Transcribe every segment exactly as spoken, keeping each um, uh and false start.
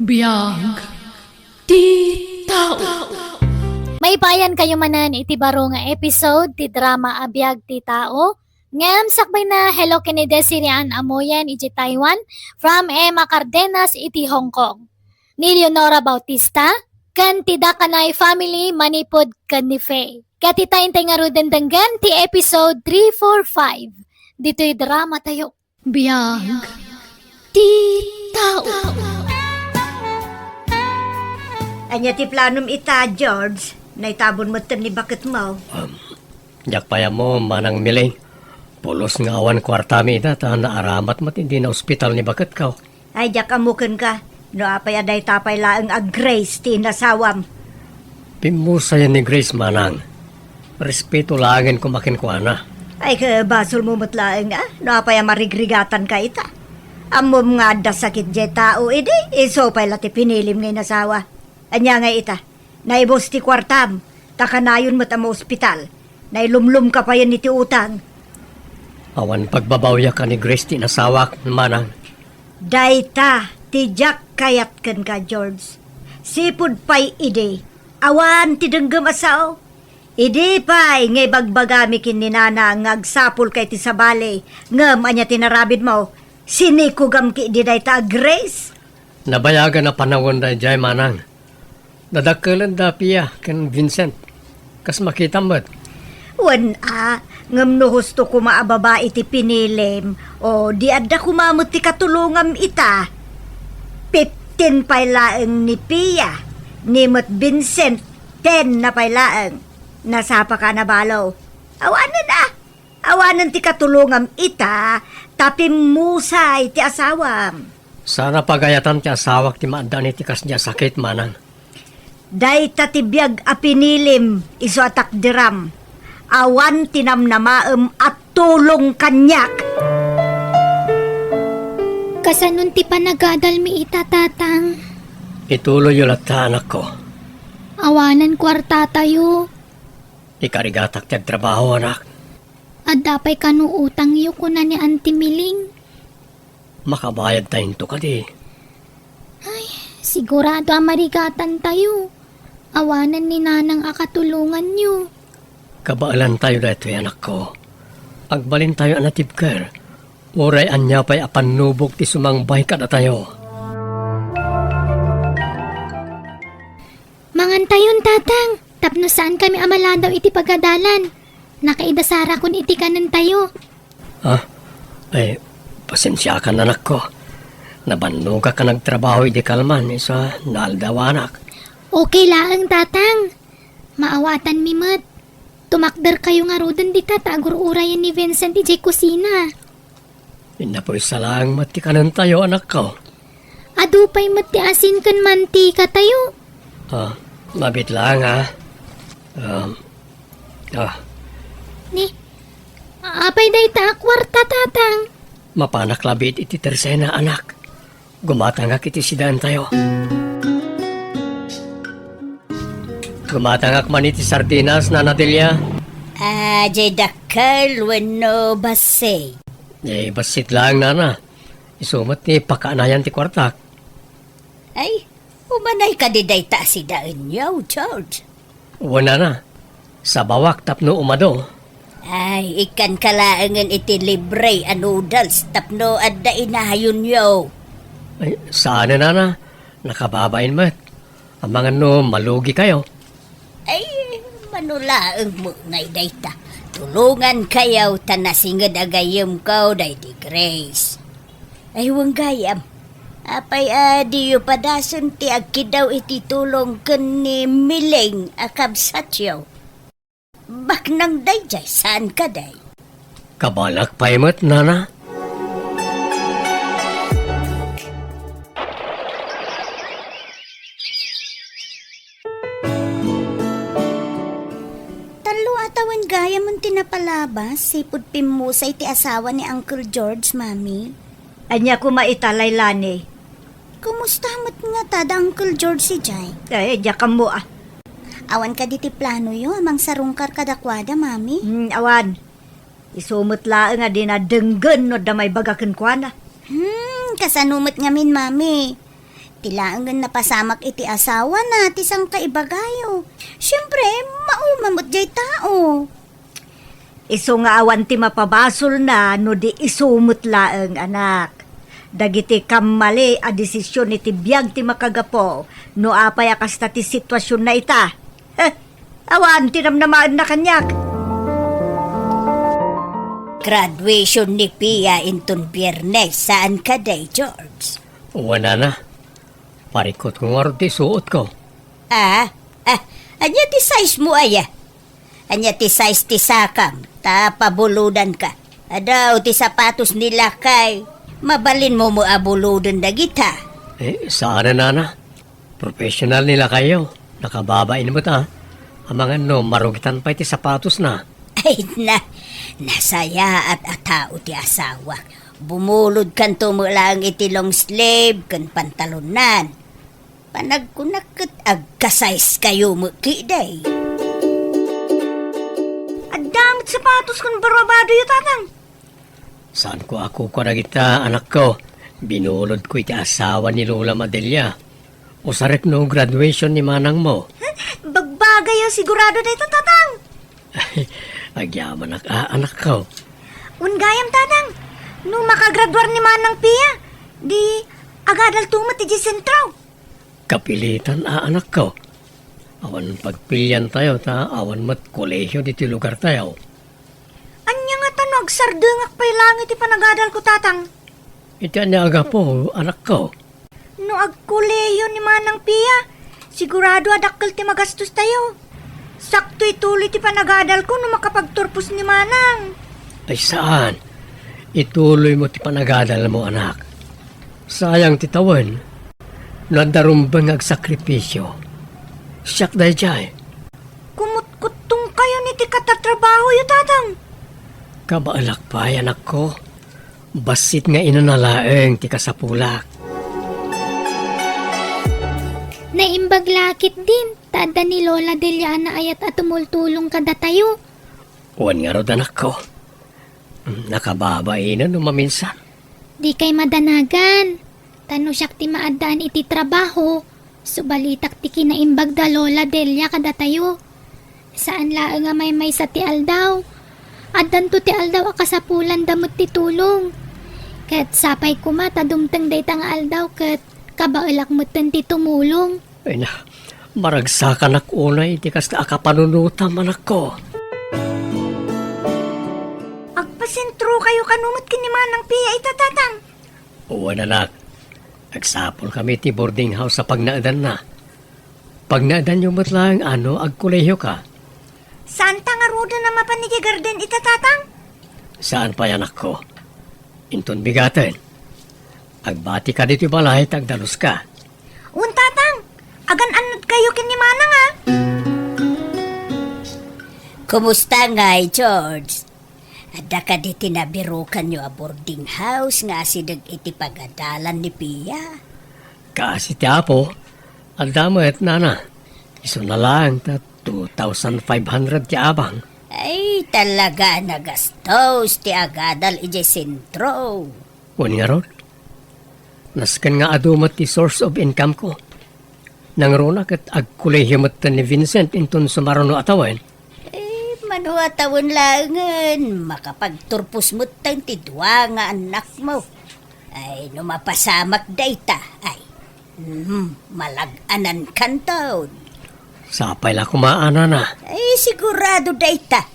Biag ti tao. Maipayan kayo manen iti baro nga episode ti drama a Biag ti Tao. Ngem sakbay na, hello ken ni Desiree Ann Amoyan iti Taiwan, from Emma Cardenas iti Hong Kong, ni Leonora Bautista, ken ti Dakanay family manipud ken ni Faye. Ket ita intay ngaruden denggen ti episode three four five ditoy drama tayo. Biag ti tao. Ania ti planom ita, George? Naitabon metten ni baketmo. Um, diak pay ammo, Manang Miling. Pulos nga awan kuartami ita, ta naaramat met idi naospital ni baketko. Ay, diak ammo kenka, no apay a dayta pay laeng a Grace ti inasawam. Pimmusayen ni Grace, Manang. Respeto laengen koma kenkuana. Ay, ket basolmo met laeng, a, no apay a marigrigatanka ita. Ammom nga adda sakit diay tao idi, isu pay la ti pinilim nga inasawa. Ania ngay ita? Naibus ti kuartam, ta kanayon met a maospital. Nailumlomka payen iti utang. Awan pagbabawiak a ni Grace ti inasawak, Manang. Dayta ti diak kayat kenka, George. Sipud pay idi, awan ti denggem a sao. Idi pay nga ibagbagami ken ni Nana nga agsapulka iti sabali, ngem ania ti narabidmo? Sinikugam ketdi dayta a Grace? Nabayagan a panawen daydiay, Manang. Dadakkelenda Pia ken Vincent. Kas makitam met. Wen a, ngem no husto koma a babai ti pinilim, o di adda koma met ti katulongam ita. Fifteen pay laeng ni Pia, ni met Vincent, ten na pay laeng. Nasapaka a nabalo. Awanen a, awanen ti katulongam ita, ta pimmusay ti asawam. Saan a pagayatan ti asawak ti maaddaan iti kasdi a sakit, Manang. Dayta ti biag a pinilim, isu a takderam. Awan ti namnamaem a tulong kaniak. Kasanon ti panagadalmi ita, Tatang? Ituloyyo latta, anakko. Awanen kuartatayo. Ikarigatak ti agtrabaho, anak. Adda pay kano utangyo, kuna ni Auntie Miling. Makabayadta into kadi? Ay, sigurado a marigatantayo. Awanen ni Nanang a katulonganyo. Kabaelantayo daytoy, anakko. Agbalintayo a natibker. Uray ania pay a pannubog ti sumangbay kadatayo. Mangantayon, Tatang, tapno saankami a maladaw iti pagadalan. Nakaidasarakon iti kanentayo. Ah, ay, pasensiakan, anakko. Nabannogak a nagtrabaho idi kalman, isu a naaldawanak. Okay laeng, Tatang. Maawatanmi met. Tumakderkayo ngaruden dita ta agur-urayen ni Vincent idiay kusina. Innapoy sa laeng met ti kanentayo, anakko. Adu pay met ti asin ken mantikatayo. Ah, mabit laeng, a. Um, ah. Ni, apay dayta a kuarta, Tatang? Mapanak labi iti tersena, anak. Gumatangak iti sidaentayo. Gumatangak man iti sardinas, Nana Delia. Ah, diay dakkel wenno bassit? Eh, bassit laeng, Nana. Isu met ti pakaanayan ti kuartak. Ay, umanay kadi dayta a sidaenyo, George? Wen, Nana. Sabawak tapno umado. Ay, ikkanka laengen iti libre a noodles tapno adda inayonyo. Ay, saan, Nana. Nakababain met. Amangan no malugikayo. Ay, mano laeng met ngay dayta. Tulongankayo ta nasinged a gayyemko daydi Grace. Ay, wen gayam. Apay a diyo padasen ti agkiddaw iti tulong ken ni Miling a kabsatyo? Baknang daydiay, saan kadi? Kabalak pay met, Nana. Tallo a tawen gayam ti napalabas, sipud pimmusay ti asawa ni Uncle George, Mami. Ania koma ita, Lailani? Kumusta met ngata da Uncle George idiay? Eh, diak ammo, a. Awan kadi ti planoyo a mangsarungkar kadakuada, Mami? Hmm, awan. Isu met laeng a dina denggen no adda maibaga kenkuana. Hmm, kasano met ngamin, Mami? Ti laengen napasamak iti asawana ti sangkaibagayo. Siempre, mauma met jay tao. Isu nga awan ti mapabasolna no di isu met laeng, anak. Dagiti kammali a desisyon iti biag ti makagapu no apay a kasta ti situasionna ita. Heh, awan ti namnamaenna kaniak. Graduation ni Pia inton Biyernes, saan kadi, George? Wen, nana. Parikutko ngarud ti suotko. Ah, ah, ania ti size mo, aya? Ania ti size ti sakam? Ta pabulodanka. Adu ti sapatos ni lakay. Mabalinmo met a buloden dagita. Eh, saan a, nana. Professional ni lakayyo. Nakababain met, ah. Amangan no marugitan pay ti sapatosna. Ay, na, nasayaat a tao ti asawak. Bumulodkanto met laeng iti long sleeve ken pantalonnan. Panagkunak ket agka-size kayo met kidi. Adda met sapatos ken barabadoyo, Tatang. Saanko a kukua dagita, anakko. Binulodko iti asawa ni Lola Madelia. Usarek no graduation ni manangmo. Bagbagayo, sigurado dayta, Tatang. Agyamanak a, anakko. Wen gayam, Tatang, no makagraduar ni Manang Pia, di agadalto met idiay sentro. Kapilitan a, anakko. Awan pagpiliantayo ta awan met kolehiyo ditoy lugartayo. Ania ngata no agsardengak pay laeng iti panagadalko, Tatang? Iti ania a gapu, anakko? No agkolehiyo ni Manang Pia, sigurado a dakkel ti magastostayo. Sakto ituloy ti panagadalko no makapagturpos ni Manang. Ay, saan. Ituloymo ti panagadalmo, anak. Sayang ti tawen. No adda rumbeng nga agsakripisio, siak daydiay. Kumutkuttongkayon iti katatrabahoyo, Tatang. Kabaelak pay, anakko. Bassit nga inana laeng ti kasapulak. Naimbag la ketdin ta adda ni Lola Delia a naayat a tumultulong kadatayo. Wen ngarud, anakko. Nakababainen no maminsan. Dikay madanagan. Ta no siak ti maaddaan iti trabaho, subalitak ti kinaimbag da Lola Delia kadatayo. Saan laeng a maymaysa ti aldaw. Addanto ti aldaw a kasapulanda met ti tulong. Ket sapay koma ta dumteng dayta nga aldaw ket kabaelak metten ti tumulong. Ay na, maragsakanak unay iti kasta a kapanunotam, anakko. Agpasentrokayo kano met ken ni Manang Pia ita, Tatang? Wen, anak. Agsapulkami iti boarding house a pagnaedanna. Pagnaedanyo met laeng a no agkolehioka. Saanta ngaruden a mapan idiay garden ita, Tatang? Saan pay, anakko. Inton bigaten, agbatika ditoy balay ta agdaluska. Wen, Tatang. Agan-annadkayo ken ni Manang, a. Kumusta ngay, George? Adda kadi ti nabirukanyo a boarding house nga asideg iti pagadalan ni Pia? Kaasi ti Apo, adda met, nana. Isuna laeng ta two thousand five hundred ti abang. Ay, talaga a nagastos ti agadal idiay sentro. Wen ngarud, nasken nga adu met ti source of income ko. Nangruna ket agkolehio metten ni Vincent inton sumaruno a tawen. Eh, mano a tawen laengen, makapagturpos metten ti dua nga annakmo. Ay, no mapasamak dayta, ay, mm, malag-anankanton. Sapay la koma, nana. Ay, sigurado dayta.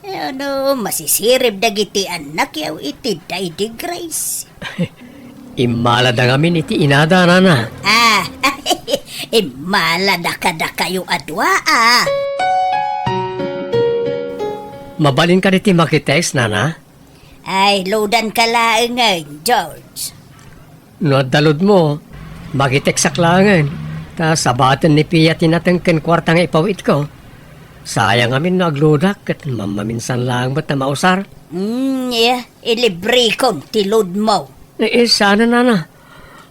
Eh, ano, masisirib dagiti annakyo iti daydi Grace. Immalada ngamin iti inada, nana. Ah, immalada kadakayo a dua, a. Mabalin kadi ti makitext, nana? Ay, loadanka laengen, George. No adda loadmo, makitekstak laengen, ta sabaten ni Pia ti nateng ken kuarta nga ipawitko. Sayang amin no agloadak ket mammaminsan laeng met a mausar. Mm, iya, ilibrekon ti loadmo. Eh, eh, saan, nana.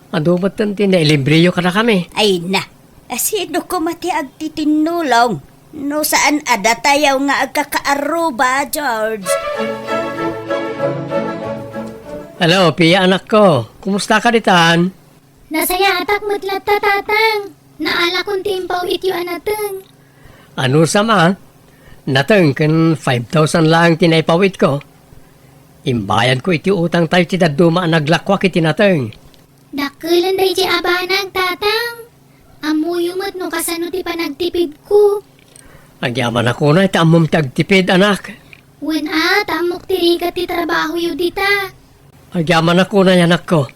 Adu metten ti nailibreyo kadakami. Ay na, a, sino koma ti agtitinnulong? No saan a datayaw nga agkakaarruba, George? Hello, Pia, anakko. Kumusta ka ditan? Nasayaatak met latta, Tatang. Naalakon ti impawityo a nateng. Anusam a? Nateng ken five thousand laeng ti naipawitko. Imbayadko iti utangtayo ti dadduma a naglakuak iti nateng. Dakkel daydiay a banag, Tatang. Ammoyo met no kasano ti panagtipidko. Agyamanak unay ta ammom ti agtipid, anak. Wen a, ta ammok ti rigat ti trabahoyo dita. Agyamanak unay, anakko.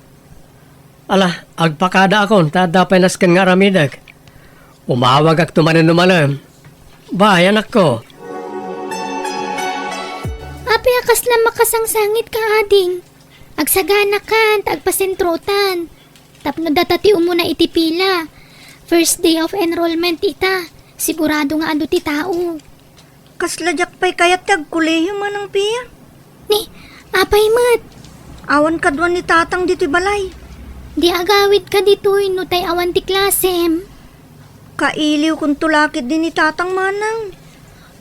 Ala, agpakadaakon ta adda pay nasken nga aramidek. Umawagakto manen no malem. Bye, anakko. Apay a kasla makasangsangitka, ading? Agsaganakan ta agpasentrotan. Tapno data ti umuna iti pila. First day of enrollment ita. Sigurado nga adu ti tao. Kasla diak pay kayat ti agkolehiyo, Manang Pia. Ni, apay met? Awan kaduan ni Tatang ditoy balay. Di agawidka ditoy no tay awan ti klasem. Kailiwkonto la ketdi ni Tatang, Manang.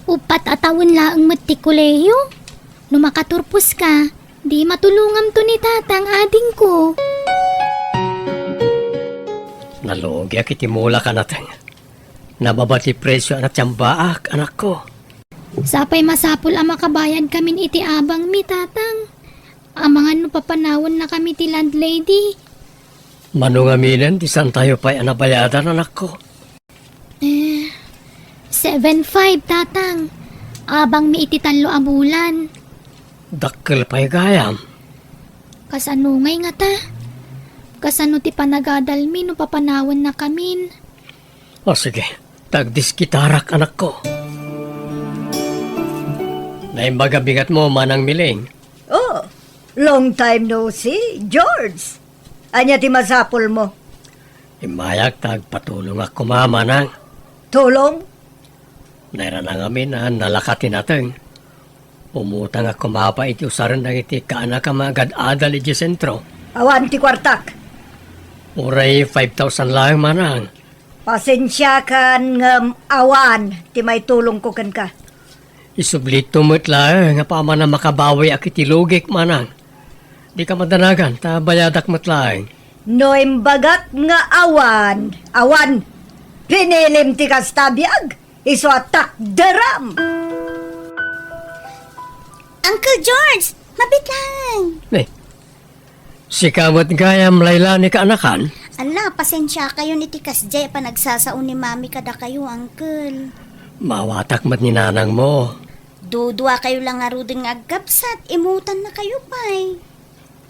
Uppat a tawen laeng met ti kolehiyo. No makaturposka, di matulongamto ni Tatang, adingko. Nalugiak iti mulak a nateng. Nababa ti presio a natiambaak, anakko. Sapay masapul a makabayadkamin iti abangmi, Tatang. Amangan no papanawennakami ti landlady. Mano ngaminen ti saantayo pay a nabayadan, anakko? Eh, seven five, Tatang. Abangmi iti tallo a bulan. Dakkel pay gayam. Kasano ngay ngata? Kasano ti panagadalmi no papanawennakamin? O sige, tagdiskitarak, anakko. Naimbag a bigatmo, Manang Miling. Oh, long time no see, George. Ania ti masapulmo? Immayak ta agpatulongak koma, Manang. Tulong? Nairana ngamin a nalaka ti nateng. Umutangak koma pay iti usaren dagiti kaanakam a agad-adal idiay sentro. Awan ti kuartak. Uray five thousand laeng, Manang. Pasensiakan ngem awan ti maitulongko kenka. Isublitto met laeng a paman a makabawiak iti lugik, Manang. Dika madanagan ta bayadak met laeng. No imbagak nga awan, awan. Pinilim ti kasta a biag, isu a takderam. Uncle George, mabiit laeng. Eh, sika met gayam, Laila, ni kaanakan? Ala, pasensiakayon iti kasdiay a panagsasao ni Mami kadakayo, Uncle. Maawatak met ni nanangmo. Duduakayo la ngaruden nga agkabsat, imutannakayo pay.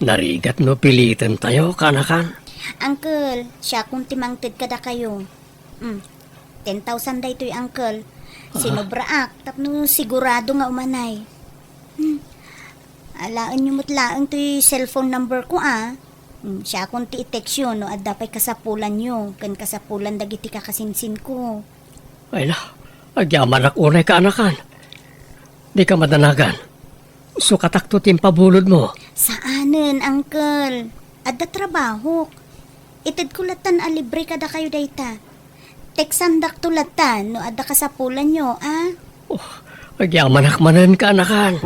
Narigat no pilitentayo, kaanakan? Uncle, siakon ti mangted kadakayo. Mm. Ten thousand daytoy, Uncle. Ah. Sinobraak tapno sigurado nga umanay. Hmm. Alaenyo met laeng toy cellphone number ko, a. Hmm, siakon ti i-textyo no adda pay kasapulanyo ken kasapulan dagiti kakasinsinko. Ay na, agyamanak unay, kaanakan. Dika madanagan. Sukatakto ti impabulodmo. Saanen, Uncle. Adda trabahok. Itedko lattan a libre kadakayo dayta. Teksandakto lattan no adda kasapulanyo, a? Oh, agyamanak manen, kaanakan.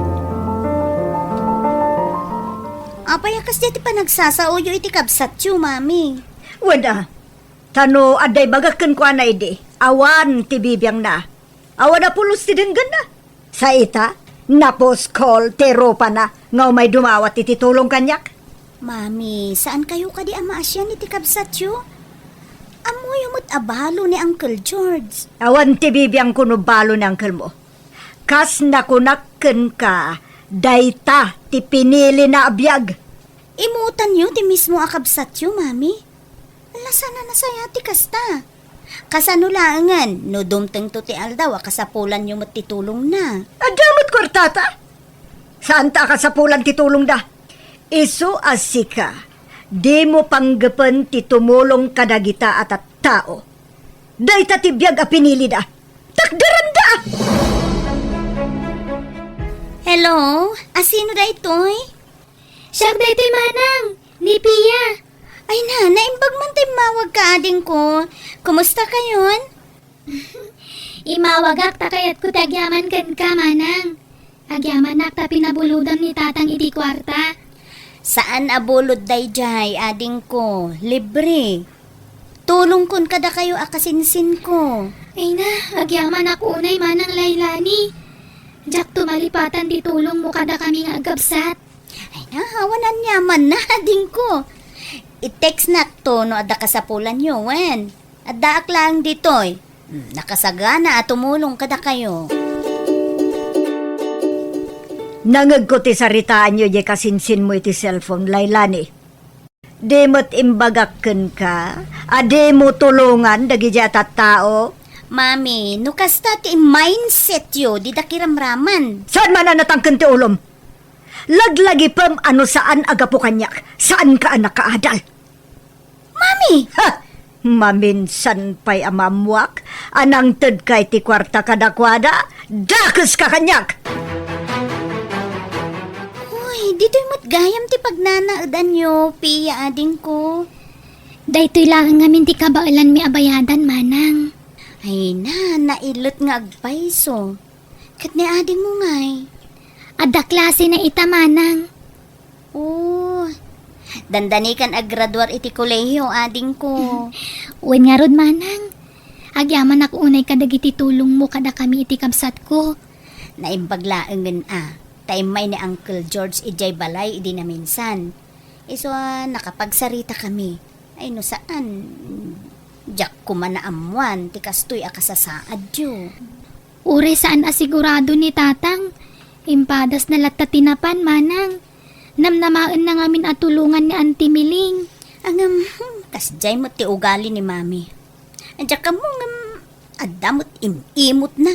Apay a kasdiay ti panagsasaoyo iti kabsatyo, Mami? Wen a, ta no adda ibagak kenkuana idi, awan ti bibiangna. Awan a pulos ti denggenna. Sa ita, napuskol ti rupana nga umay dumawat iti tulong kaniak. Mami, saankayo kadi a maasian iti kabsatyo? Ammoyo met a balo ni Uncle George. Awan ti bibiangko no balo ni uncle mo. Kas nakunak kenka, dayta ti pinilina a biag. Imutanyo ti mismo a kabsatyo, Mami. Ala, saan a nasayaat ti kasta. Kasano laengen no dumtengto ti aldaw a kasapulanyo met ti tulongna? Adda met kuartata. Saanta a kasapulan ti tulongda. Isu a sika, dimo panggepen ti tumulong kadagita a tattao. Dayta ti biag a pinilida. Takderanda! Hello? Asino daytoy? Siak daytoy, manang, ni Pia. Ay na, naimbag man ta immawagka, adingko. Kumusta kayon? Immawagak ta kayatko ti agyaman kenka, manang. Agyamanak ta pinabulodam ni tatang iti kuarta. Saan a bulod daydiay, adingko. Libre. Tulongkon kadakayo a kasinsinko. Ay na, agyamanak unay, Manang Lailani. Diakto malipatan ti tulongmo kadakami nga agkabsat. Ay na, awan aniamanna, adingko. I-text nakto no adda kasapulanyo, wen. Addaak laeng ditoy. Hmm, nakasagana a tumulong kadakayo. Nangegko ti saritaanyo diay kasinsinmo iti cellphone, Lailani. Di met imbagak kenka a dimo tulongan dagidiay a tattao? Mami, no kasta ti mindsetyo, dida kiramraman. Saan man a natangken ti ulom? Laglagipem a no saan a gapu kaniak, saanka a nakaadal. Mami! Ha! Maminsan pay a maammoak a nangtedka iti kuarta kadakuada, dakeska kaniak! Uy, ditoy met gayam ti pagnanaedanyo, Pia, adingko. Daytoy laeng ngamin ti kabaelanmi a bayadan, Manang. Ay na, nailet nga agpayso. Ket ni adingmo ngay? Adda klasena ita, Manang. Oh, dandanikan aggraduar iti kolehiyo, adingko. Wen ngarud, Manang. Agyamanak unay kadagiti tulongmo kadakami iti kabsatko. Naimbag laengen a, ta immay ni Uncle George idiay balay idi naminsan. Isu a nakapagsaritakami. Ay no saan, diak koma naammoan ti kastoy a kasasaadyo. Uray saan a sigurado ni Tatang, impadasna latta ti napan, Manang. Namnamaenna ngamin a tulongan ni Auntie Miling. Ngem, hmm, kasdiay met ti ugali ni Mami. Diak ammo ngem adda met im-imotna.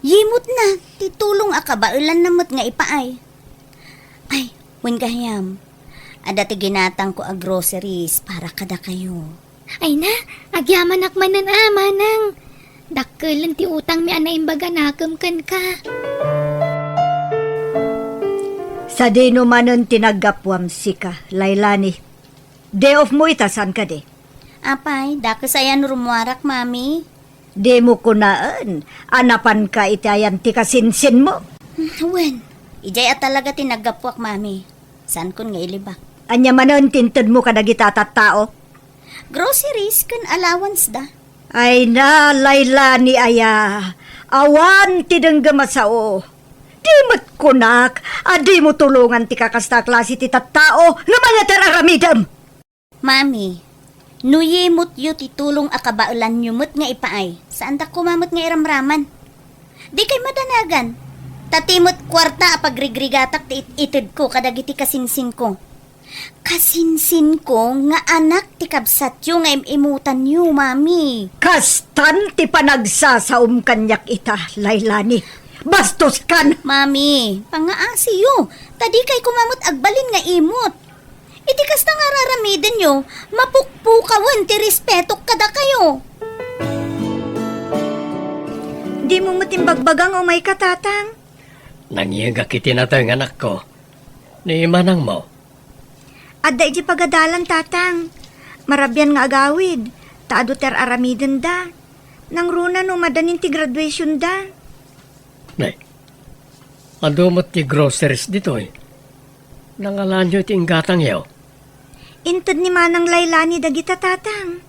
Yimotna ti tulong a kabaelanna met nga ipaay. Ay, wen gayam, adda ti ginatangko a groceries para kadakayo. Ay na, agyamanak manen a, Manang. Dakkelen ti utangmi a naimbag a nakem kenka. Sadino manen ti naggapuam sika, Lailani? Day off mo ita, saan kadi? Apay, dakes aya no rummuarak, Mami. Dimo kunaen a napanka iti ayan ti kasinsinmo? Wen, idiay a talaga ti naggapuak, Mami. Saankon nga ilibak. Ania manen ti intedmo kadagita a tattao? Groceries ken allowance da. Ay na, Lailani aya. Awan ti denggem a sao. Di met kunak a dimo tulongan ti kakasta a klase ti tattao nga mangitar-aramidem. Mami, no yimotyo ti tulong a kabaelanyo met nga ipaay, saandak koma met nga iramraman. Dikay madanagan, ta ti met kuarta a pagrigrigatak ti it-itedko kadagiti kasinsinko. Kasinsinko nga anak ti kabsatyo nga im-imutanyo, Mami. Kastan ti panagsasaom kaniak ita, Lailani. Bastos kan! Mami, pangaasiyo, ta dikay koma met agbalin nga imot. Iti kasta nga ar-aramidenyo, mapukpukawen ti respetok kadakayo. Dimo met imbagbaga nga umayka, Tatang? Nangyegak iti nateng, anakko. Ni manangmo? Adda idiay pagadalan, Tatang. Marabian nga agawid, ta adu ti ar-aramidenda. Nangruna no madanin ti graduationda. Nay, adu met ti groceries ditoy. Nangalanyo iti inggatangyo? Inted ni Manang Lailani dagita, Tatang.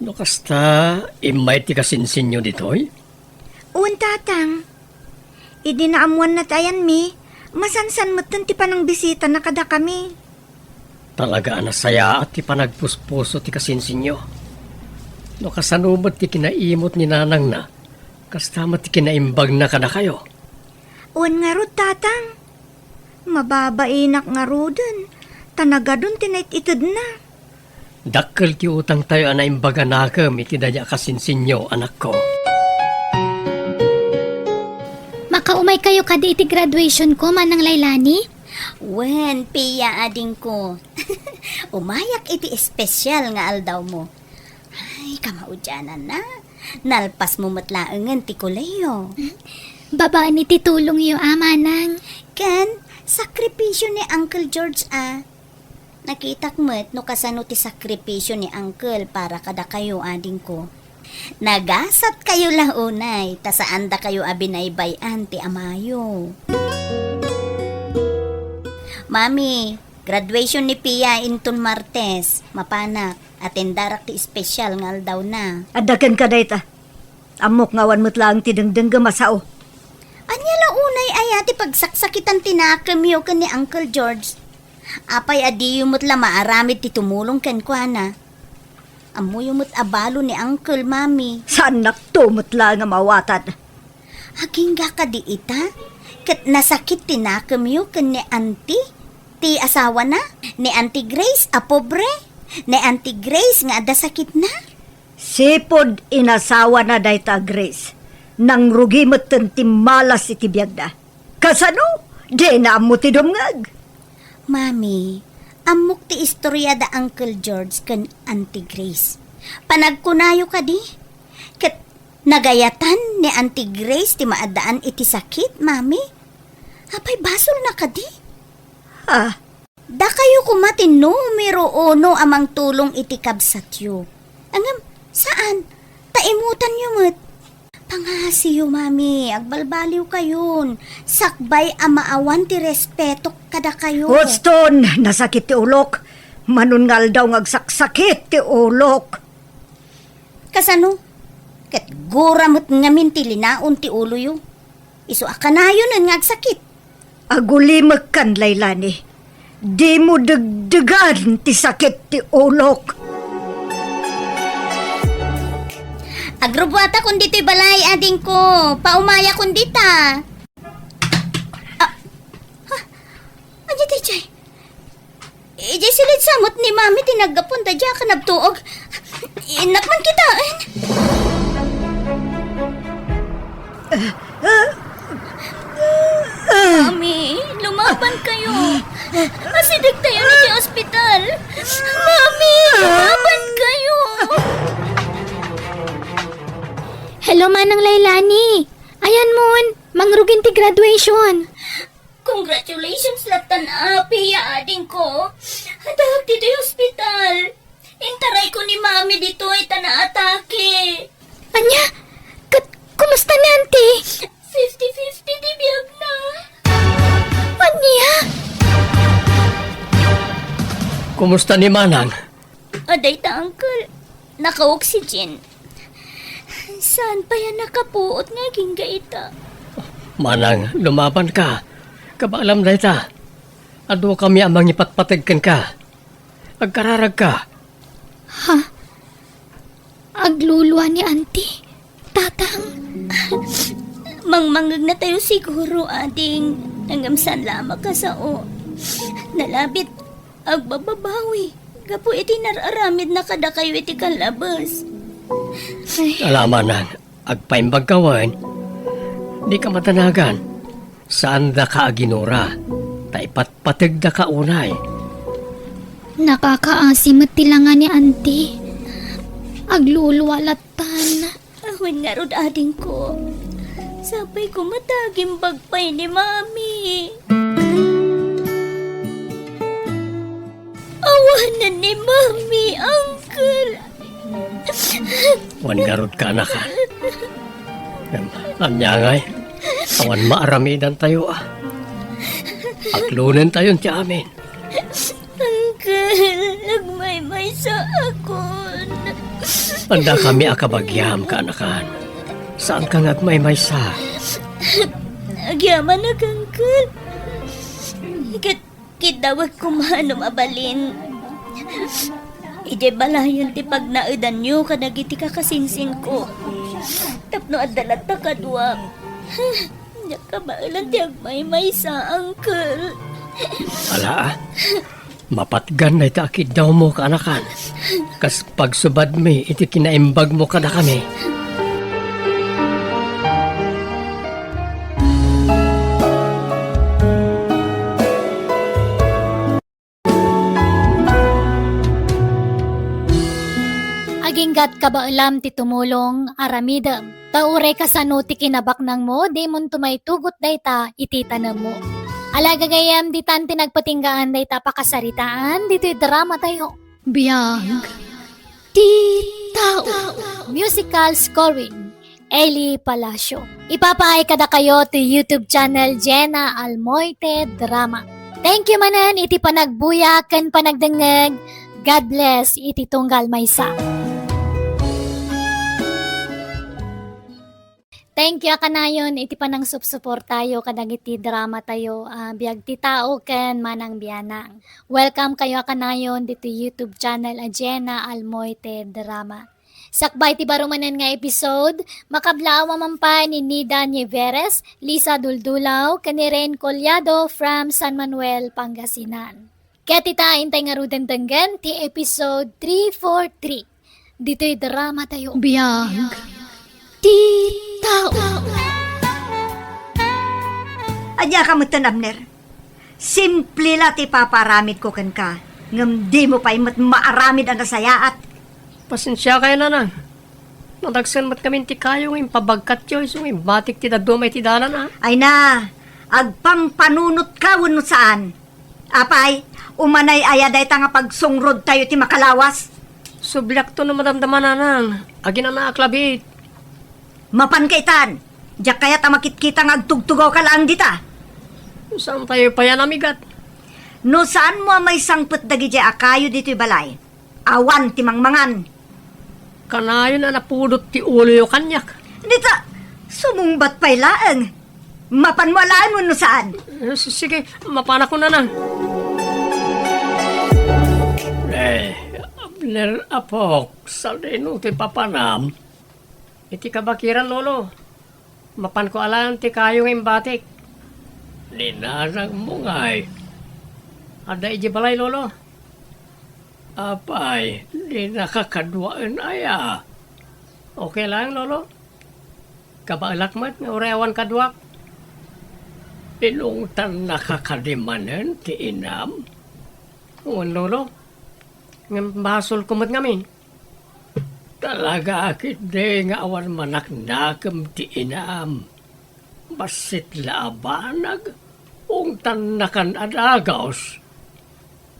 No kasta, immay ti kasinsinyo ditoy? Wen, Tatang. Idi naammoanna ti ayanmi, masansan metten ti panangbisitana kadakami. Talaga a nasayaat ti panagpuspuso ti kasinsinyo. No kasano met ti kinaimot ni nanangna, kasta met ti kinaimbagna kadakayo. Wen ngarud, Tatang. Mababainak ngaruden, ta nagadun ti nait-itedna. Dakkel ti utangtayo a naimbag a nakem iti daydiay a kasinsinyo, anakko. Makaumaykayo kadi iti graduationko, Manang Lailani? Wen, Pia, adingko. Umayak iti espesyal nga aldawmo. Ay, kamaudiananna. Nalpasmo met laengen ti kolehiyo. Babaen iti tulongyo a, Manang. Ken, sakripisio ni Uncle George a. Nakitak met no kasano ti sakripisio ni Uncle para kadakayo, adingko. Nagasatkayo la unay, ta saandakayo a binaybay-an ti amayo. Mami, graduation ni Pia inton Martes. Mapanak, atendarak ti espesyal nga aldawna. Adda kenka dayta. Ammok nga awan met laeng ti dengdengngem a sao. Ania la unay aya ti pagsaksakitan ti nakemyo ken ni Uncle George? Apay a diyo met la maaramid ti tumulong kenkuana? Ammoyo met a balo ni Uncle, Mami. Saannakto met laeng a maawatan. Agingga kadi ita? Ket nasakit ti nakemyo ken ni Auntie, ti asawana? Ni Auntie Grace a pobre? Ni Auntie Grace nga adda sakitna? Sipud inasawana dayta a Grace, nangrugi metten ti malas iti biagda. Kasano? Dina ammo ti dumngeg. Mami, ammok ti istorya da Uncle George ken Auntie Grace. Panagkunayo kadi? Ket nagayatan ni Auntie Grace ti maaddaan iti sakit, Mami? Apay basolna kadi? Ah, Dakayo koma ti numero uno a mangtulong iti kabsatyo. Ngem, saan, ta imutanyo met. Pangasiyo, Mami, agbalbaliwkayon. Sakbay a maawan ti respetok kadakayo. Houston, nasakit ti ulok. Manon nga aldaw nga agsaksakit ti ulok. Kasano? Ket gura met ngamin ti linaon ti uloyo. Isu a kanayonen nga agsakit. Agulimekkan, Lailani. Dimo degdegan ti sakit ti ulok. Agrubbuatakon ditoy balay, adingko. Paumayakon dita. Ah, ha? Ania daydiay? Idiay silid sa met ni Mami ti naggapuan ta diak nabtuog. Innak man kitaen. Mami, lumaban kayo. Asideg tayo ni ti ospital. Mami, lumaban kayo. Hello, Manang Lailani. Ayan mon, mangrugin ti graduation. Congratulations lattan, Api, ya adingko. Addaak ditoy ospital. Intarayko ni Mami ditoy ta naatake. Ania? Ket kumusta ni Auntie? Fifty fifty ti biagna. Ania? Kumusta ni Manang? Adda ita, Uncle. Naka-oxygen. Saan pay a nakapuot nga agingga ita? Manang, lumaban ka. Kabaelam dayta. Adu kami a mangipatpateg kenka. Agkararagka. Ha? Aglulua ni Auntie? Tatang? Mangmangngegna tayo siguro, ading. Ngem saan la a makasao. Nalabit, agbababawi gapu iti nar-aramidna kadakayo iti kallabes. Ay. Ala, Manang, agpaimbag ka wen. Dika madanagan. Saandaka a ginura, ta ipatpategdaka unay. Nakakaasi met ti langa ni Auntie. Aglulua lattan. Awan ngarud, adingko. Sapay koma ta agimbag pay ni Mami. Awanen ni Mami, Uncle. Wen ngarud ka, anak, a. Ngem, ania ngay? Awan maaramidantayo, a. Aglonentayon ti amin. Uncle, agmaymaysaakon. Adda kami a kabagiam, kaanakan. Saanka nga agmaymaysa. Agyamanak, Uncle. Ket kiddawek koma no mabalin. Idiay balayen ti pagnaedanyo kadagiti kakasinsinko. Tapno adda latta kaduak. Diak kabaelan ti agmaymaysa, Uncle. Ala, a. Mapatgan dayta a kiddawmo, kaanakan. Kas pagsubadmi iti kinaimbagmo kadakami. Aginggat kabaelam ti tumulong, aramidem. Ta uray kasano ti kinabaknangmo, dimonto maitugot dayta iti tanemmo. Ala, gagayyem, ditan ti nagpatinggaan dayta pakasaritaan ditoy drama tayo. Biag ti tao. Musical scoring, Eli Palacio. Ipapaay kadakayo ti YouTube channel Jenna Almoite Drama. Thank you manen iti panagbuya ken panagdengngeg. God bless iti tunggal maysa. Thank you a kanayon iti panangsupsuportayo kadagiti dramatayo a Biag ti Tao ken Manang Bianang. Welcome kayo a kanayon ditoy YouTube channel a Jenna Almoite Drama. Sakbay ti baro manen nga episode, makablaaw a mapan ni Nida Nieveres, Lisa Duldulaw, ken ni Ren Collado from San Manuel, Pangasinan. Ket ita, intay ngaruden denggen ti episode three four three. Ditoy dramatayo. Biag ti tao. Ania ka metten, Abner? Simple la ti ipapaaramidko kenka, ngem dimo pay met maaramid a nasayaat. Pasensiakayo, Nanang. Nadagsen met ngamin ti kayo nga impabagkatyo isu nga imbatik ti dadduma iti dalan, a. Ay na, agpangpanunotka wenno saan? Apay, umanay aya dayta nga pagsungrodtayo iti makalawas? Subliakto no madamdama, Nanang. Aginanaak labiit. Mapanka itan. Diak kayat a makitkita nga agtugtugawka laeng dita. Saantayo pay a namigat? No saanmo a maisangpet dagidiay a kayo ditoy balay, awan ti mangmangan. Kanayon a napudot ti uloyo kaniak. Dita, sumungbat pay laeng. Mapanmo alaen wenno saan? Eh, si-, sige, mapanakon, Nanang. Eh, Abner, apok, sadino ti papanam? Iti kabakiran, Lolo. Mapanko alaen ti kayo nga imbatik. Ni nanangmo ngay. Adda idiay balay, Lolo? Apay, dinaka kaduaen aya? Okay laeng, Lolo. Kabaelak met nga uray awan kaduak. Inungtannaka kadi manen ti inam? Wen, Lolo. Ngem basolko met ngamin. Talaga ketdi nga awan manaknakem ti inam. Bassit la a banag, ungtannakan a dagus.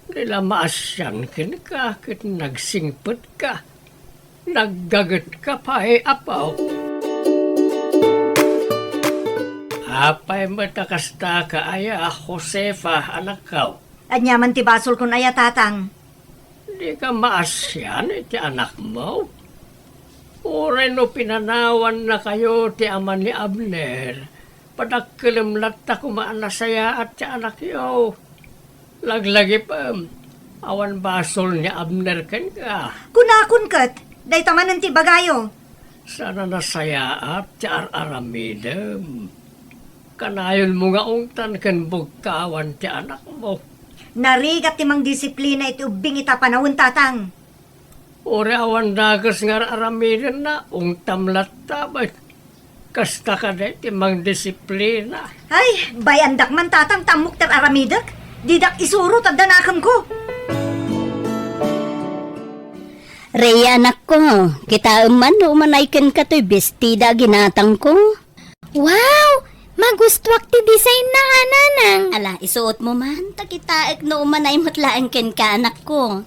Di la maasian kenka ket nagsingpetka. Naggagetka pay, apo. Apay met a kastaka aya, Josefa, anakko? Ania man ti basolkon aya, Tatang? Dika maasian iti anakmo? Uray no pinanawannakayo ti ama ni Abner, padakkelem latta koma a nasayaat ti anakyo. Laglagipem, awan basol ni Abner kenka. Kunakon ket, dayta manen ti ibagayo. Saan a nasayaat ti ar-aramidem. Kanayonmo nga ungtan ken bugkawan ti anakmo. Narigat ti mangdisiplina iti ubbing ita panawen, Tatang. Uray awan dakes nga ar-aramidenna, ungtam latta met. Kasta kadi ti mangdisiplina. Ay, bayandak man, Tatang, ta ammok ti ar-aramidek. Didak isuro ta adda nakemko. Rhea, anakko, kitaem man no umanay kenka toy bestida a ginatangko. Wow! Magustuak ti design na, a, Nanang. Ala, isuotmo man, ta kitaek no umanay met laeng kenka, anakko.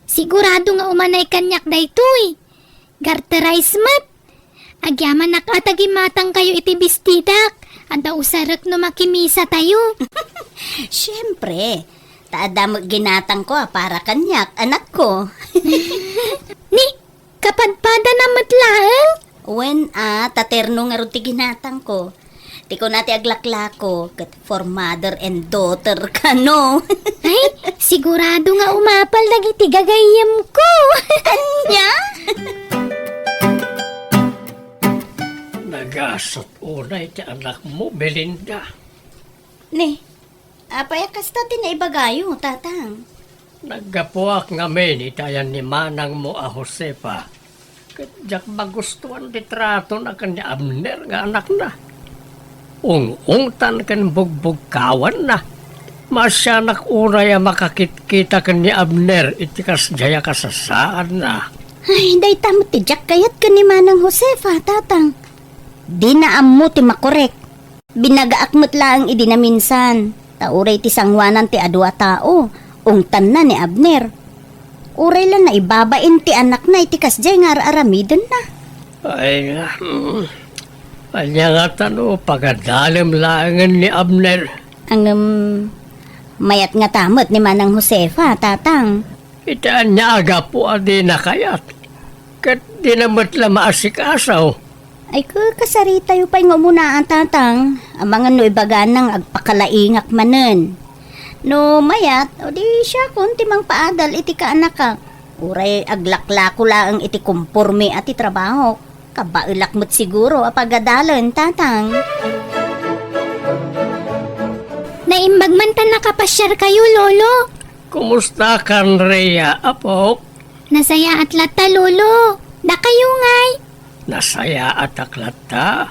Sigurado nga umanay kaniak daytoy. Garterized met. Agyamanak a ta gimatangkayo iti bestidak. Adda usarek no makimisatayo. Siempre, ta adda met ginatangko a para kaniak, anakko. Ni, kapadpadana met laeng? Wen a, ta terno ngarud ti ginatangko. Ti kuna ti aglaklako, ket for mother and daughter kano. Ay, sigurado nga umapal dagiti gagayyemko. Ania? Nagasat unay ti anakmo, Belinda. Ni, apay a kasta ti naibagayo, Tatang? Naggapuak ngamin iti ayan ni manangmo a Josefa. Ket diak magustuan ti tratona ken ni Abner nga anakna. Ung-ungtan ken bugbugkawanna. Maasianak unay a makakitkita ken ni Abner iti kasdiay a kasasaadna. Ay, dayta met ti diak kayat ken ni Manang Josefa, Tatang. Dina ammo ti makorek. Binagaak met laeng idi naminsan, ta uray ti sangoanan ti adu a tao, ungtanna ni Abner. Uray la naibabain ti anakna iti kasdiay nga ar-aramidenna. Ay, mm, ania ngata no pagadalem laengen ni Abner? Ngem, Mayat ngata met ni Manang Josefa, Tatang. Iti ania a gapu a dina kayat, ket dina met la maasikaso. Ay, ka-, kasaritayo pay nga umuna, a, Tatang. Amangan no ibagana nga agpakalaingak manen. No mayat, o di siakon ti mangpaadal iti kaanakak. Uray aglaklako laeng iti komporme a ti trabahok. Kabaelak met siguro a pagadalen, Tatang. Naimbag man ta nakapasiarkayo, Lolo. Kumusta kan Rhea, apok? Nasayaat latta, Lolo. Dakayo ngay? Nasayaatak latta.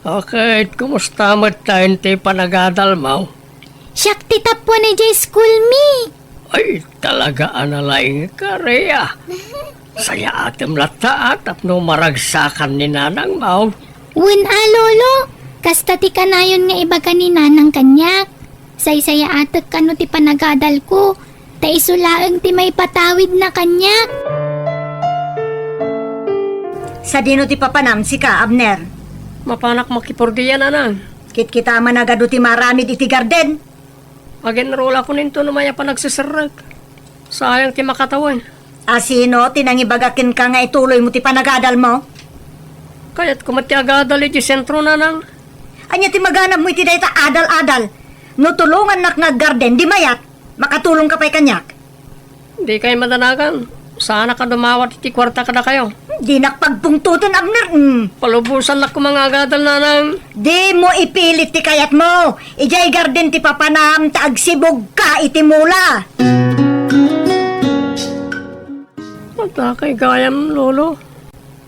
Ket kumusta met tayen ti panagadalmo? Siak ti tappuan idiay school mi. Ay, talaga a nalaingka, Rhea. Sayaatem latta a tapno maragsakan ni nanangmo. Wen a, Lolo. Kasta ti kanayon nga ibaga ni nanang kaniak. Saysayaatek kano ti panagadalko, ta isu laeng ti maipatawidna kaniak. Sadino ti papanam, sika, Abner? Mapanak makipordia, nanang. Kitkita man a gadu ti maramid iti garden. Agenrolakon inton umay a panagseserrek. Sayang ti makatawen. A sino ti nangibaga kenka nga ituloymo ti panagadalmo? Kayatko met ti agadal iti sentro, nanang. Ania ti maganabmo iti dayta adal-adal? No tulongannak nga aggarden, di mayat, makatulongka pay kaniak. Dikay madanagan. Saanak a dumawat iti kuarta kadakayo. Dinak pagpungtoten, Abner. Mm. Palubosannak koma nga agadal, nanang. Dimo ipilit ti kayatmo. Idiay garden ti papanam ta agsibugka iti mula. Adda kay gayam, Lolo.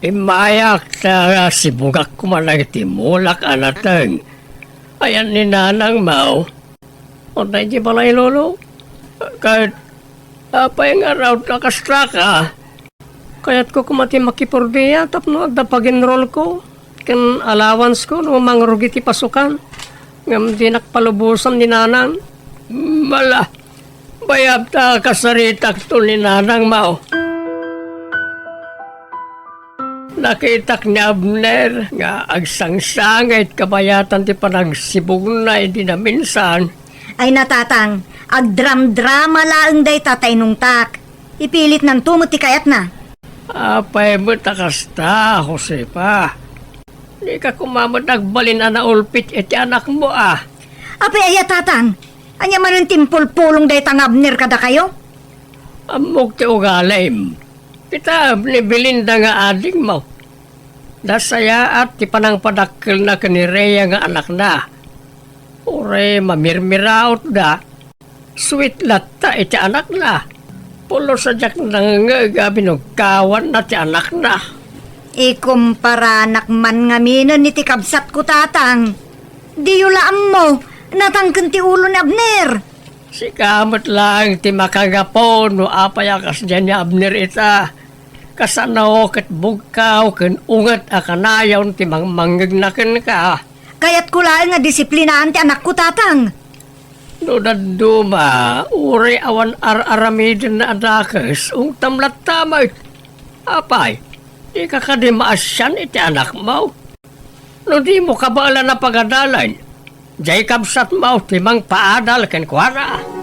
Immayak ta sibugak koma dagiti mulak a nateng. Ayan ni nanangmo. Adda idiay balay, Lolo. Ket apay nga raut a kasta ka? Kayatko koma ti makipordia tapno adda pagenrolko ken allowanceko no mangrugi ti pasukan. Ngem dinak palubosan ni nanang. Mala, bayab ta kasaritakto ni nanangmo. Nakitak ni Abner nga agsangsangit kabayatan ti panagsibugna idi naminsan. Ay, natatang, agdramdrama laeng dayta ta inungtak. Ipilitnanto met ti kayatna. Apay met a kasta, Josefa? Dika koma met agbalin a naulpit iti anakmo, a? Apay aya, tatang? Ania manen ti impulpulong dayta nga Abner kadakayo? Ammok ti ugalim. Ita, ni Belinda nga adingmo. Nasayaat ti panangpadakkelna ken ni Rhea nga anakna. Uray mamirmirautda, sweet latta iti anakna. Pulos a diak nangngeg a binugkawanna ti anakna. Ikumparanak man ngaminen iti kabsatko, tatang. Diyo la ammo, natangken ti ulo ni Abner. Sika met laeng ti makagapu no apay a kasdiay ni Abner ita. Kasano ket bugkaw ken unget a kanayon ti mangmangngegna kenka? Kayatko laeng a disiplinaan ti anakko, tatang. No dadduma, uray awan ar-aramidenna a dakes, ungtam latta met. Apay, dika kadi maasian iti anakmo? No dimo kabaelan a pagadalen, diay kabsatmo ti mangpaadal kenkuana.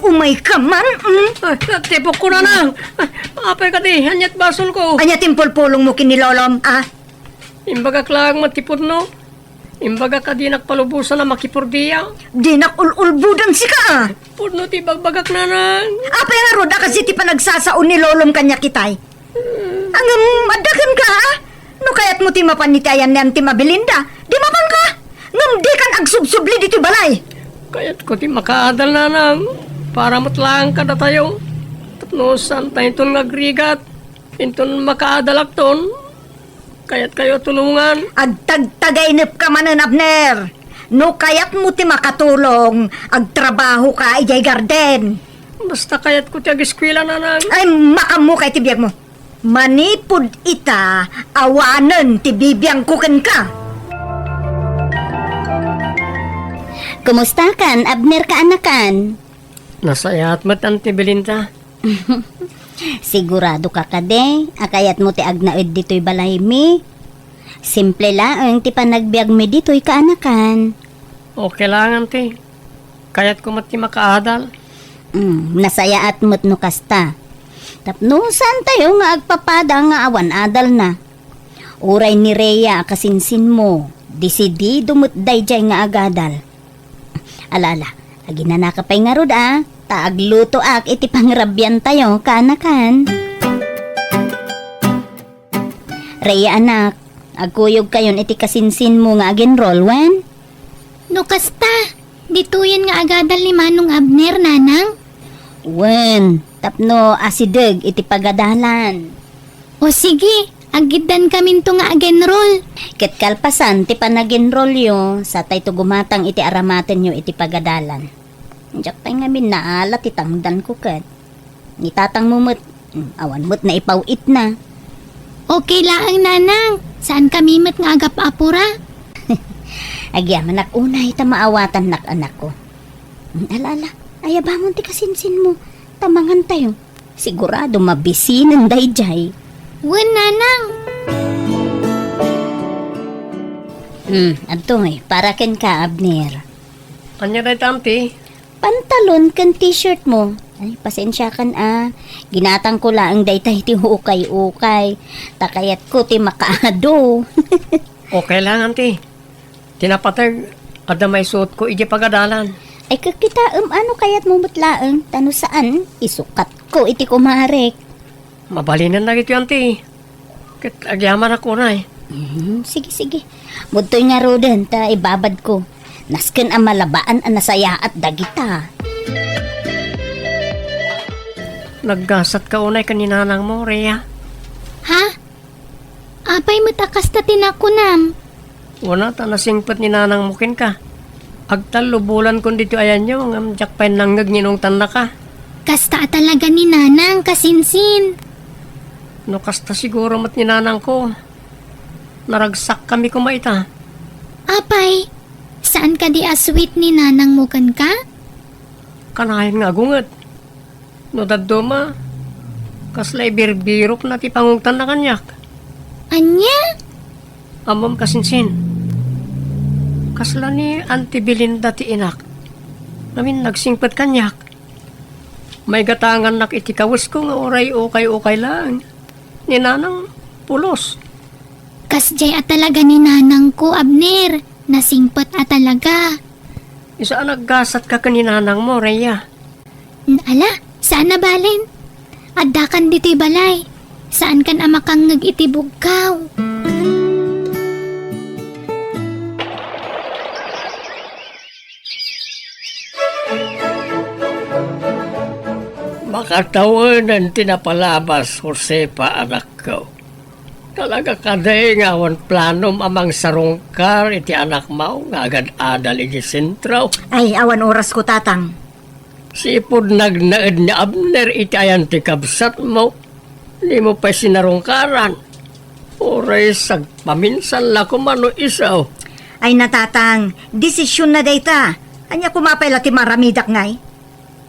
Umayka man, mm? Ah, ah, tipokko, nanang. Ah, apay kadi, aniat basolko? Ania ti impulpulongmo ken ni lolom, a? Imbagak laeng met ti pudno. Imbagak a dinak palubosan a makipurdia. Dinak ul-ulbodan sika, a? Pudno ti ibagbagak, nanang. Apay ngarud a kas iti panagsasao ni lolom kaniak itay? Ngem adda kenka, a? No kayatmo ti mapan iti ayanna ti Belinda, di mapanka. Ngem dikan agsubsubli ditoy balay. Kayatko ti makaadal, nanang. Para met laeng kadatayo. Tapno saantayo inton nga agrigat. Inton makaadalakton, kayatkayo a tulongan. Agtagtagainepka manen, Abner. No kayatmo ti makatulong, agtrabahoka idiay garden. Basta kayatko ti ageskuela, nanang. Ay, makaammoka iti biagmo. Manipud ita, awanen ti bibiangko kenka. Kumustakan, Abner kaanakan? Nasayaat met, Auntie Belinda. Sigurado ka kadi a kayatmo ti agnaed ditoy balaymi? Simple laeng ti panagbiagmi ditoy kaanakan. Okay lang, Auntie. Kayatko met ti makaadal. Mm, nasayaat met no kasta. Tapno saantayo nga agpapada nga awan adalna. Uray ni Rhea a kasinsinmo, desidido met daydiay nga agadal. Ala, ala, aginanaka pay ngarud a, ta aglutoak iti pangrabiantayo, kaanakan. Rhea, anak, agkuyogkayon iti kasinsinmo nga ag-enroll, wen? No kasta, ditoyen nga agadal ni Manong Abner, Nanang? Wen, tapno asideg iti pagadalan. O sige, aggiddankaminto nga ag-enroll. Ket kalpasan ti panag-enrollyo, satayto gumatang iti aramatenyo iti pagadalan. Diak pay ngamin naala ti tangdanko ket. Ni tatangmo met, mm, awan met naipaw-itna. Okay laeng, Nanang. Saankami met nga agap-apura. Agyamanak unay ta maawatannak, anakko. Mm, ala, ala, ayabamon ti kasinsinmo. Ta mangantayo. Sigurado mabisinen daydiay. Wen, Nanang. Hmm, adtoy, para kenka, Abner. Ania dayta, Auntie? Pantalon ken t-shirt mo. Ay, pasensiakan a. Ginatangko laeng dayta iti ukay-ukay. Ta kayatko ti makaado. Okay lang, Auntie. Ti napateg, adda maisuotko idiay pagadalan. Ay, kakitaem, ano kayatmo met laeng? Ta no saan, isukatko iti kumarek. Mabalinen dagitoy, Auntie. Ket agyamanak unay. Mhm, sige, sige. Mudtoy ngaruden ta ibabadko. Nasken a malabaan a nasayaat dagita. Naggasatka unay ken ni nanangmo, Rhea? Ha? Apay met a kasta ti nakunam? Wen a, ta nasingpet ni nanangmo kenka. Agtallo bulankon ditoy ayanyo, ngem diak pay nangngeg nga inungtannaka. Kasta a talaga ni nanang, kasinsin. No kasta siguro met ni nanangko, naragsakkami koma ita. Apay, saan kadi a sweet ni nanangmo kenka? Kanayon nga agunget. No dadduma, kasla ibirbirokna ti pangungtanna kaniak. Ania? Ammom, kasinsin. Kasla ni Auntie Belinda ti inak. Ngamin nagsingpet kaniak. Maigatangannak iti kawesko nga uray ukay-ukay laeng. Ni nanang, pulos. Kasdiay a talaga ni nanangko, Abner. Nasingpet a talaga. Isu a naggasatka ken ni nanangmo, Rhea. Ala, saan a balen. Addakan ditoy balay. Saankan a makangngeg iti bugkaw. Makatawenan ti napalabas, Josefa, anakko. Talaga kadi nga awan planom a mangsarungkar iti anakmo nga agad-adal iti sentro? Ay, awan orasko, Tatang. Sipud nagnaed ni Abner iti ayan ti kabsatmo, dimo pay sinarungkaran. Uray sagpaminsan la koma no isu. Ay, Tatang, desisionna dayta. Ania koma pay la ti maaramidak ngay?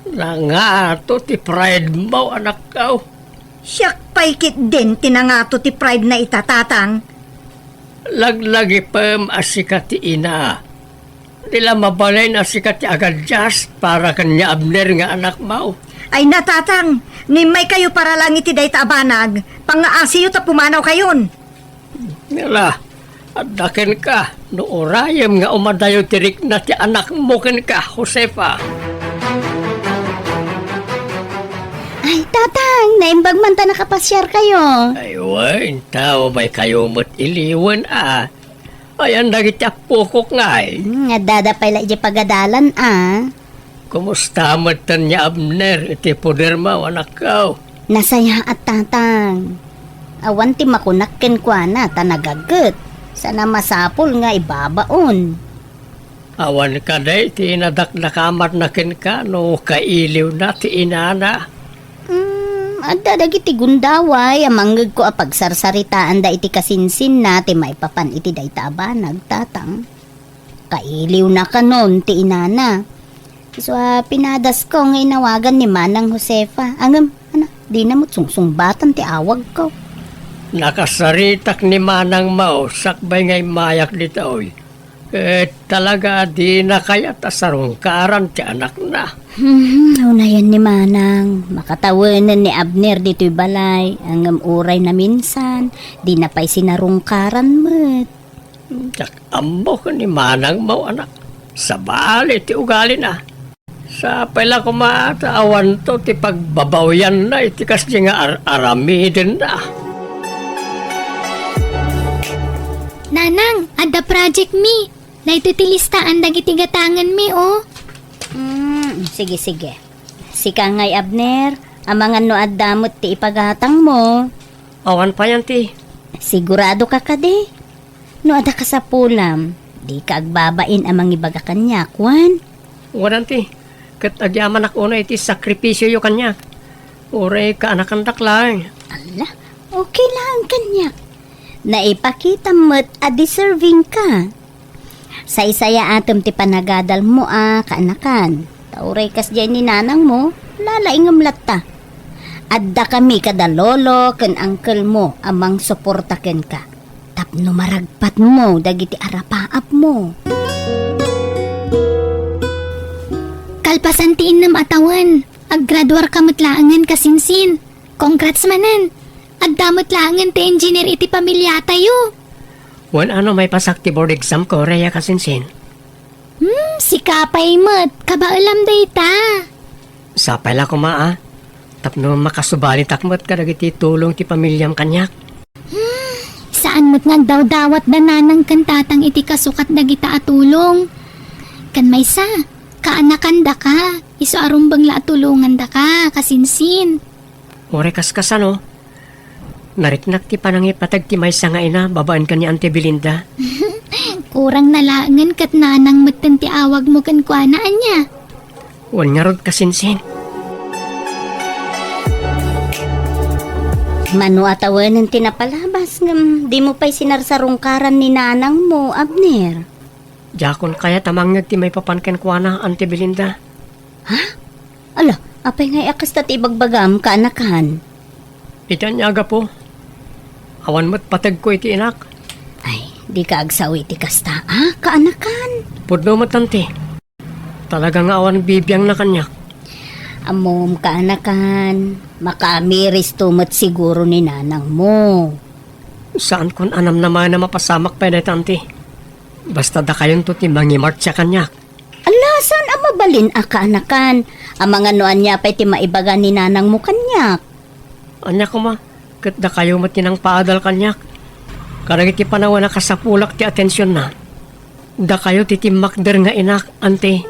Nangato ti pride mo, anakko. Siak pay ketdin ti nangato ti pride na ita, Tatang. Laglagipem a sika ti ina. Di la mabalin a sika ti agadias para ken ni Abner nga anakmo. Ay, Tatang, no immaykayo para lang iti dayta a banag, pangngaasiyo ta pumanawkayon. Ala, adda kenka, no urayem nga umadayo ti rikna ti anakmo kenka, Josefa. Ay, Tatang, naimbag man ta nakapasiarkayo. Ay, wen, tao bay kayo met iliwen a. Ayan dagiti appokok ngay. Hmm, addada pay la idiay pagadalan a. Kumusta met ni Abner iti podermo, anakko? Nasayaat, Tatang. Awan ti makunak kenkuana ta nagaget. Sana masapul nga ibabaon. Awan kadi ti nadakdakamatna kenka no kailiwna ti inana? Hmm, adda dagiti gundaway a mangngegko a pagsarsaritaanda iti kasinsinna ti maipapan iti dayta a banag, Tatang. Kailiwna kanon ti inana. Isu a pinadasko nga inawagan ni Manang Josefa. Ngem, ana, dina met sungsungbatan ti awagko. Nakasaritak ni Manangmo sakbay nga immayak ditoy. Eh, talaga, dina kayat a sarungkaran ti anakna. Hmm, unayen ni Manang, makatawenen ni Abner ditoy balay, ngem uray naminsan, dina pay sinarungkaran met. Diak ammo ken ni Manang mo, anak. Sabali ti ugalina. Sapay la koma ta awanto ti pagbabawianna iti kasdi nga ar-, aramidenna. Nanang, adda project mi. Daytoy ti listaan dagiti gatangen mi, oh. Hmm, sige, sige. Sika ngay, Abner, amangan no adda met ti ipagatang mo. Awan pay, Auntie. Sigurado ka kadi? No adda kasapulam, dika agbabain a mangibaga kaniak, wen? Wen, Auntie, ket agyamanak unay iti sakripisioyo kaniak. Uray kaanakandak laeng. Ala, okay laeng kaniak. Naipakita met a deserving ka. Saysayaatem ti panagadalmo a kaanakan. Ta uray kasdiay ni nanangmo, lalaingem latta. Adda kami kada lolo ken angkelmo a mangsuporta kenka tapno maragpatmo dagiti arapaapmo. Kalpasan ti innem a tawen, aggraduarka met laengen, kasinsin. Congrats manen! Adda met laengen ti engineer iti pamiliatayo. Wen, ano, maipasak ti board exam ko, Rhea, kasinsin. Hmm, sika pay met, kabaelam dayta. Sapay la koma, a. Tapno makasubalitak met kadagiti tulong ti pamiliam kaniak. Hmm, saan met nga agdawdawat da nanang ken tatang iti kasukat dagita a tulong. Ken maysa, kaanakandaka, isu a rumbeng la a tulongandaka, kasinsin. Uray kaskasano, nariknak ti panangipateg ti maysa nga ina babaen ken ni Auntie Belinda. Kurang na laengen ket nanang metten ti awagmo kenkuana, ania? Wen ngarud, kasinsin. Mano a tawenen ti napalabas ngem dimo pay sinarsarungkaran ni nanangmo, Abner? Diakon kayat a mangngeg ti maipapan kenkuana, Auntie Belinda. Ha? Ala, apay ngay a kasta ti ibagbagam, kaanakan? Iti ania a gapu, awan met pategko iti inak. Ay, dika agsao iti kasta, a, kaanakan? Pudno met, Auntie. Talaga nga awan bibiangna kaniak. Ammom, kaanakan, makaamiristo met siguro ni nanangmo. Saankon a namnamaen a mapasamak pay dayta, Auntie. Basta dakayonto ti mangimartsa kaniak. Ala, saan a mabalin a kaanakan? Amangan no ania pay ti maibaga ni nanangmo kaniak. Ania koma, ket dakayo met ti nangpaadal kaniak. Kadagiti panawen a kasapulak ti atensionna, dakayo ti timmakder nga inak, Auntie.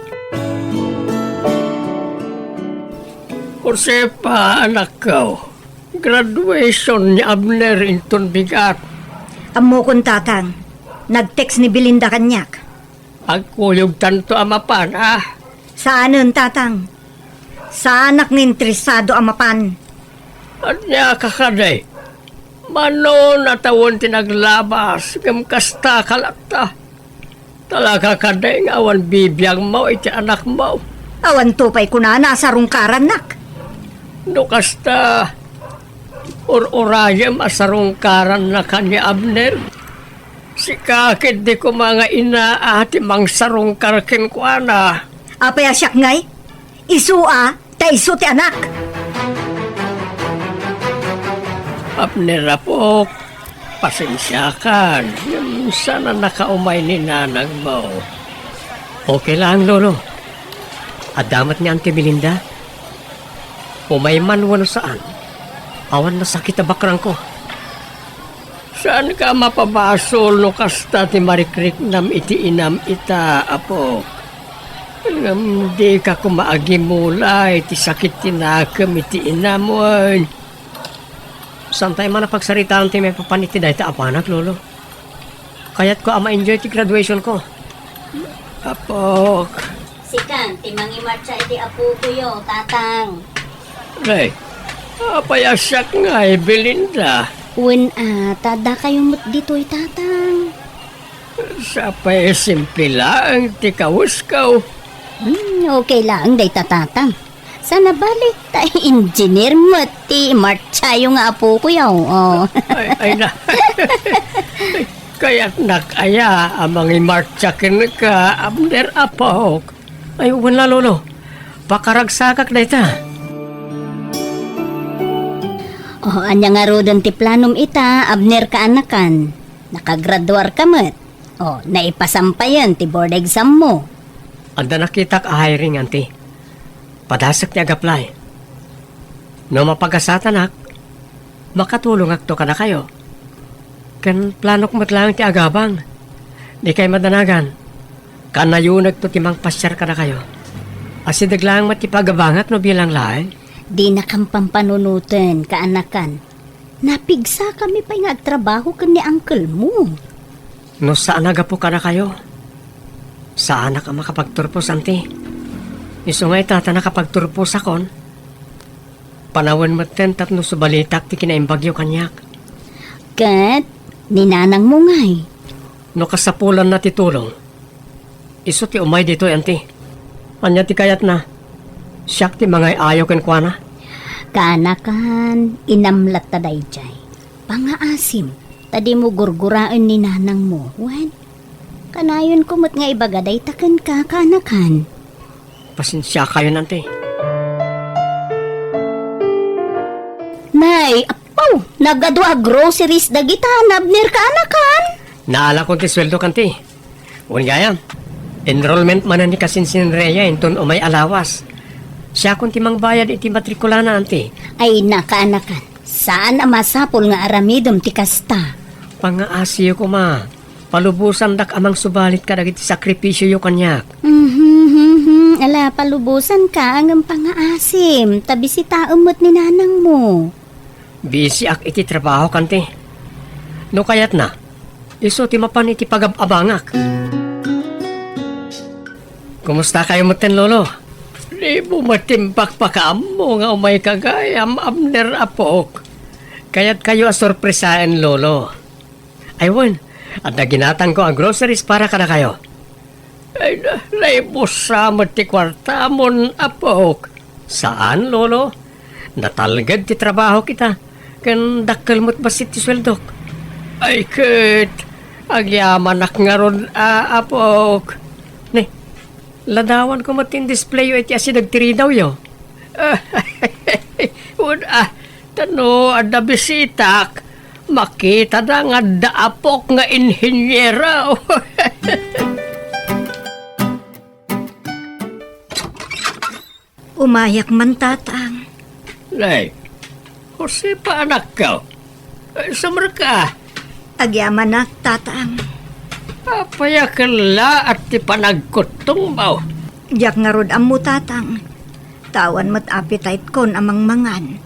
Josefa, anakko, graduation ni Abner inton bigat. Ammokon, Tatang. Nag-text ni Belinda kaniak. Agkuyogtanto a mapan, a? Saanen, Tatang. Saanak nga interesado a mapan. Ania ka kadi? Mano a tawen ti naglabas, ngem kasta ka latta. Talaga kadi nga awan bibiangmo iti anakmo? Awanto pay kunana a sarungkarannak. No kasta, ur-urayem a sarungkaranna ken ni Abner. Sika ketdi koma nga ina a ti mangsarungkar kenkuana. Apay a siak ngay? Isu a, ta isu ti anak. Abner, apok, pasensiakan. Ngem saan a nakaumay ni nanangmo. Okay lang, Lolo. Adda met ni Auntie Belinda. Umay man wenno saan, awan nasakit a bakrangko. Saanka a mapabasol no kasta ti marikriknam iti inam ita, apok. Ngem dika koma agimulay ti sakit ti nakem iti inam, wen. Saantay man a pagsaritaan ti maipapan iti dayta a panak, Lolo. Kayatko a ma-enjoy ti graduation ko. Apok. Sikan ti mangimartsa iti apokoyo, Tatang. Nay, apay a siak ngay, Belinda? Wen a, ta dakayo met ditoy, Tatang. Sapay simple laeng ti kawesko. Hmm, okay laeng dayta, Tatang. Saan a bali, ta engineer met ti martsayo nga apokoyo, oh. Ay, ay na. Kayatnak aya a mangimartsa kenka, Abner, apok? Ay, wen la, Lolo. Pakaragsakak dayta. O, ania ngaruden ti planom ita, Abner, kaanakan? Nakagraduarka met. O, naipasampayen ti board exam mo. Adda nakitak a hiring, Auntie. Padasek ti ag-apply. No mapagasatanak, makatulongakto kadakayo. Ken planok met laeng ti agabang. Dikay madanagan. Kanayonekto ti mangpasiar kadakayo. Asideg laeng met ti pagabangak no bilang laeng. Dinakam pampanunoten, kaanakan. Napigsakami pay nga agtrabaho ken ni uncle mo. No saan a gapu kadakayo, saanak a makapagturpos, Auntie. Isu nga ita ta nakapagturposakon, panawen metten tapno subalitak ti kinaimbagyo kaniak. Ket ni nanangmo ngay? No kasapulanna ti tulong, isu ti umay ditoy, Auntie. Ania ti kayatna? Siak ti mangay-ayo kenkuana? Kaanakan, inam latta daydiay. Pangaasim, ta dimo gurguraen ni nanangmo, wen? Kanayonko met nga ibaga dayta kenka, kaanakan. Pasensiakayon, Auntie. Nay, appaw, nagadu a groceries dagita, Abner, kaanakan. Naalakon ti sueldok, Auntie. Wen gayam, enrollment manen ni kasinsinreya inton umay a lawas. Siakon ti mangbayad iti matrikulana, Auntie. Ay, kaanakan. Saan a masapul nga aramidem ti kasta. Pangaasiyo koma. Palubosandak a mangsubalit kadagiti sakripisioyo kaniak. Mhm, mhm. Ala, palubosanka, ngem pangaasim, ta bisitaem met ni nanangmo. Bisiak iti trabaho, Auntie. No kayatna, isu ti mapan iti pagab-abangak. Kumustakayo metten, Lolo? Dimo met impakpakaammo nga umayka gayam, Abner, apok. Kayatkayo a sorpresaen, Lolo. Ay wen, adda ginatangko a groceries para kadakayo. Ay, na, naibussa met ti kuartamon, apok. Saan, Lolo. Natalged ti trabahok ita, ken dakkel met bassit ti sueldok. Ay ket, agyamanak ngarud a, apok. Ni, ladawanko met ti indisplayo iti asideg ti ridawyo. Wen a, ta no adda bisitak, makitada nga adda apok nga inhiniero. Umayak man, Tatang. Nay, Josefa, anakko. Ay, sumrek ka. Agyamanak, Tatang. Apay a kellaat ti panagkuttongmo? Diak ngarud ammo, Tatang. Ta awan met appetite-kon a mangmangan.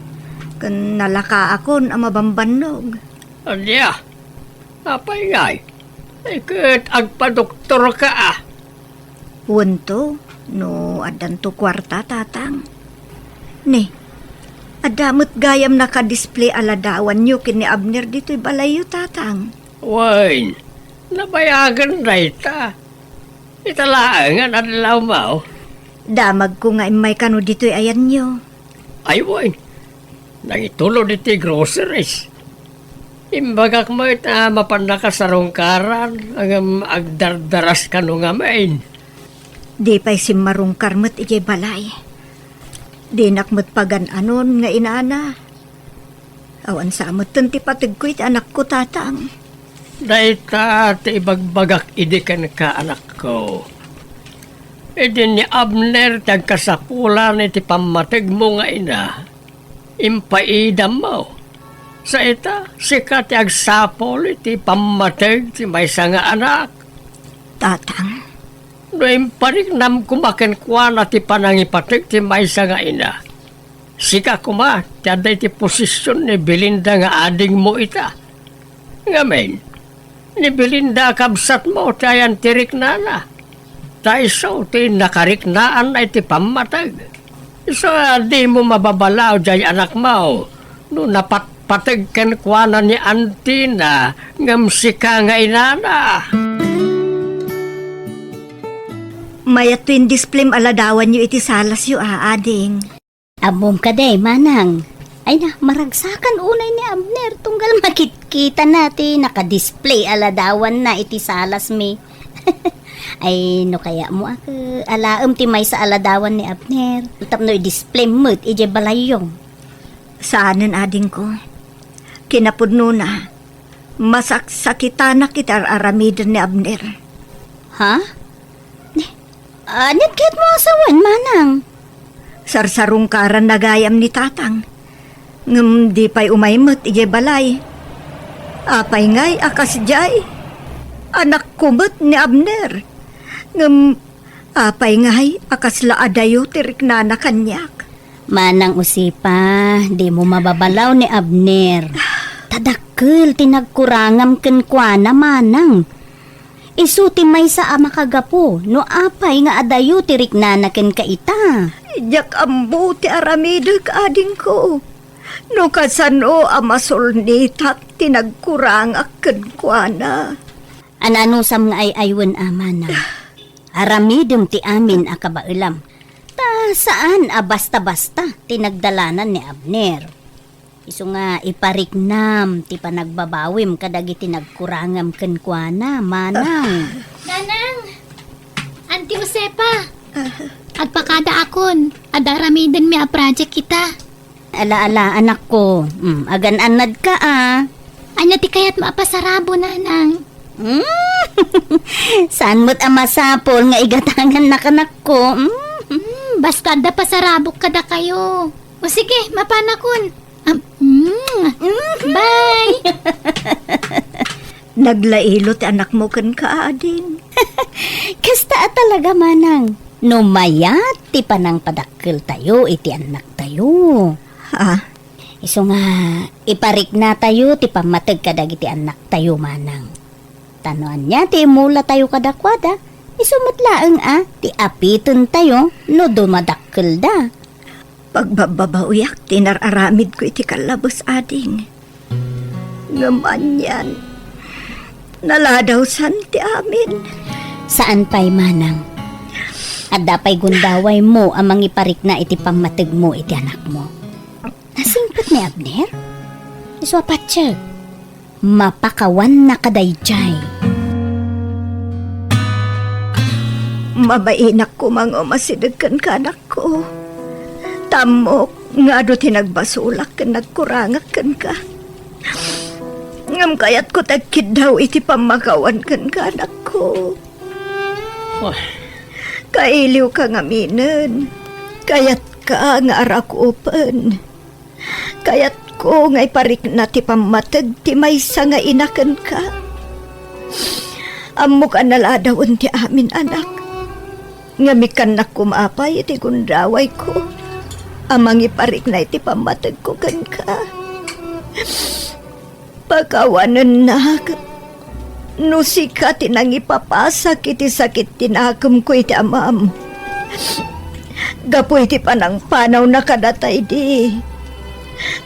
Ken nalakaakon a mabambannog. Ania? Apay ngay? Ay ket agpadoktorka a. Wento, no addanto kuarta, Tatang. Ni, adda met gayam naka-display a ladawanyo ken ni Abner ditoy balayyo, Tatang. Wen, nabayagen dayta. Ita laengen adlawmo. Damagko nga immay kano ditoy ayanyo. Ay, wen. Nangitulod iti groceries. Imbagak met a mapannaka sarungkaran, ngem agdardaras kano ngamin. Di pay simmarungkar met idiay balay. Dinak met pagan-anon nga inana. Awan sa metten ti pategko iti anakko, Tatang. Dayta ti ibagbagak idi kenka, anakko. Idi ni Abner ti agkasapulan iti pammategmo nga ina, impaidammo. Sa ita, sika ti agsapul iti pammateg ti maysa nga anak. Tatang. No impariknam koma kenkuana ti panangipateg ti maysa nga ina, sika koma ti adda iti posision ni Belinda nga adingmo ita. Ngamin, ni Belinda a kabsatmo ti ayan ti riknana. Ta isu ti nakariknaanna iti pammateg. Isu a dimo mababalaw diay anakmo no napatpateg kenkuana ni antina ngem sika nga inana. Mayat to indisplayem a ladawanyo iti salasyo a, ading. Ammom kadi, manang. Ay na, maragsakan unay ni Abner, tunggal makitkitana ti naka-display a ladawanna iti salasmi. Ay, no kayatmo a alaem ti maysa a ladawan ni Abner, tapno i-display met idiay balayyo. Saanen, adingko. Kinapudnona, masaksakitanak iti ar-aramiden ni Abner. Ha? Ni, aniat kayatmo a sawen, manang? Sarsarungkaranna gayam ni tatang. Ngem di pay umay met idiay balay. Apay ngay a kasdiay? Anakko met ni Abner. Ngem apay ngay a kasla adayo ti riknana kaniak? Manang Josefa, dimo mababalaw ni Abner. Ta dakkel ti nagkurangam kenkuana, manang. Isu ti maysa a makagapu no apay nga adayo ti riknana kenka ita. Diak ammo ti aramidek, adingko. No kasano a masulnitak ti nagkurangak kenkuana. Ananusam nga ay-aywen a, manang. Aramidem ti amin a kabaelam. Ta saan a basta-basta ti nagdalanan ni Abner. Isu nga ipariknam ti panagbabawim kadagiti nagkurangam kenkuana, manang. Nanang! Auntie Josefa! Agpakadaakon, adda aramidenmi a project ita. Ala, ala, anakko. Mm, agan-annadka, a. Ania ti kayatmo a pasarabo, nanang? Mm. Saan met a masapul nga igatangannaka, anakko? Mm. Mm, basta adda pasarabok kadakayo. O sige, mapanakon. Am, mm. Mm. Bye! Naglailo ti anakmo kenka, ading. Kasta a talaga, manang. No mayat ti panangpadakkeltayo iti annaktayo. Ha? Isu nga, ipariknatayo ti pammateg kadagiti annaktayo, manang. Ta no ania ti imulatayo kadakuada, isu met laeng a ti apitentayo no dumadakkelda. Pagbabbabawiak ti nar-aramidko iti kallabes, ading. Ngem anian, naladawsan ti amin. Saan pay, manang. Adda pay gundawaymo a mangiparikna iti pammategmo iti anakmo. Nasingpet ni Abner? Isu a patiek. Mapakawanna kadaydiay. Mabainak koma nga umasideg kenka, anakko. Ta ammok nga adu ti nagbasolak ken nagkurangak kenka. Ngem kayatko ti agkiddaw iti pammakawan kenka, anakko. Ay. Kailiwka ngaminen. Kayatka nga arakupen. Kayatko nga iparikna ti pammateg ti maysa nga ina kenka. Ammok a naladawen ti amin, anak. Ngem ikkannak koma pay iti gundawayko a mangiparikna iti pammategko kenka. Pakawanennak no sika ti nangipapasak iti sakit ti nakemko iti amam. Gapu iti panangpanawna kadata idi,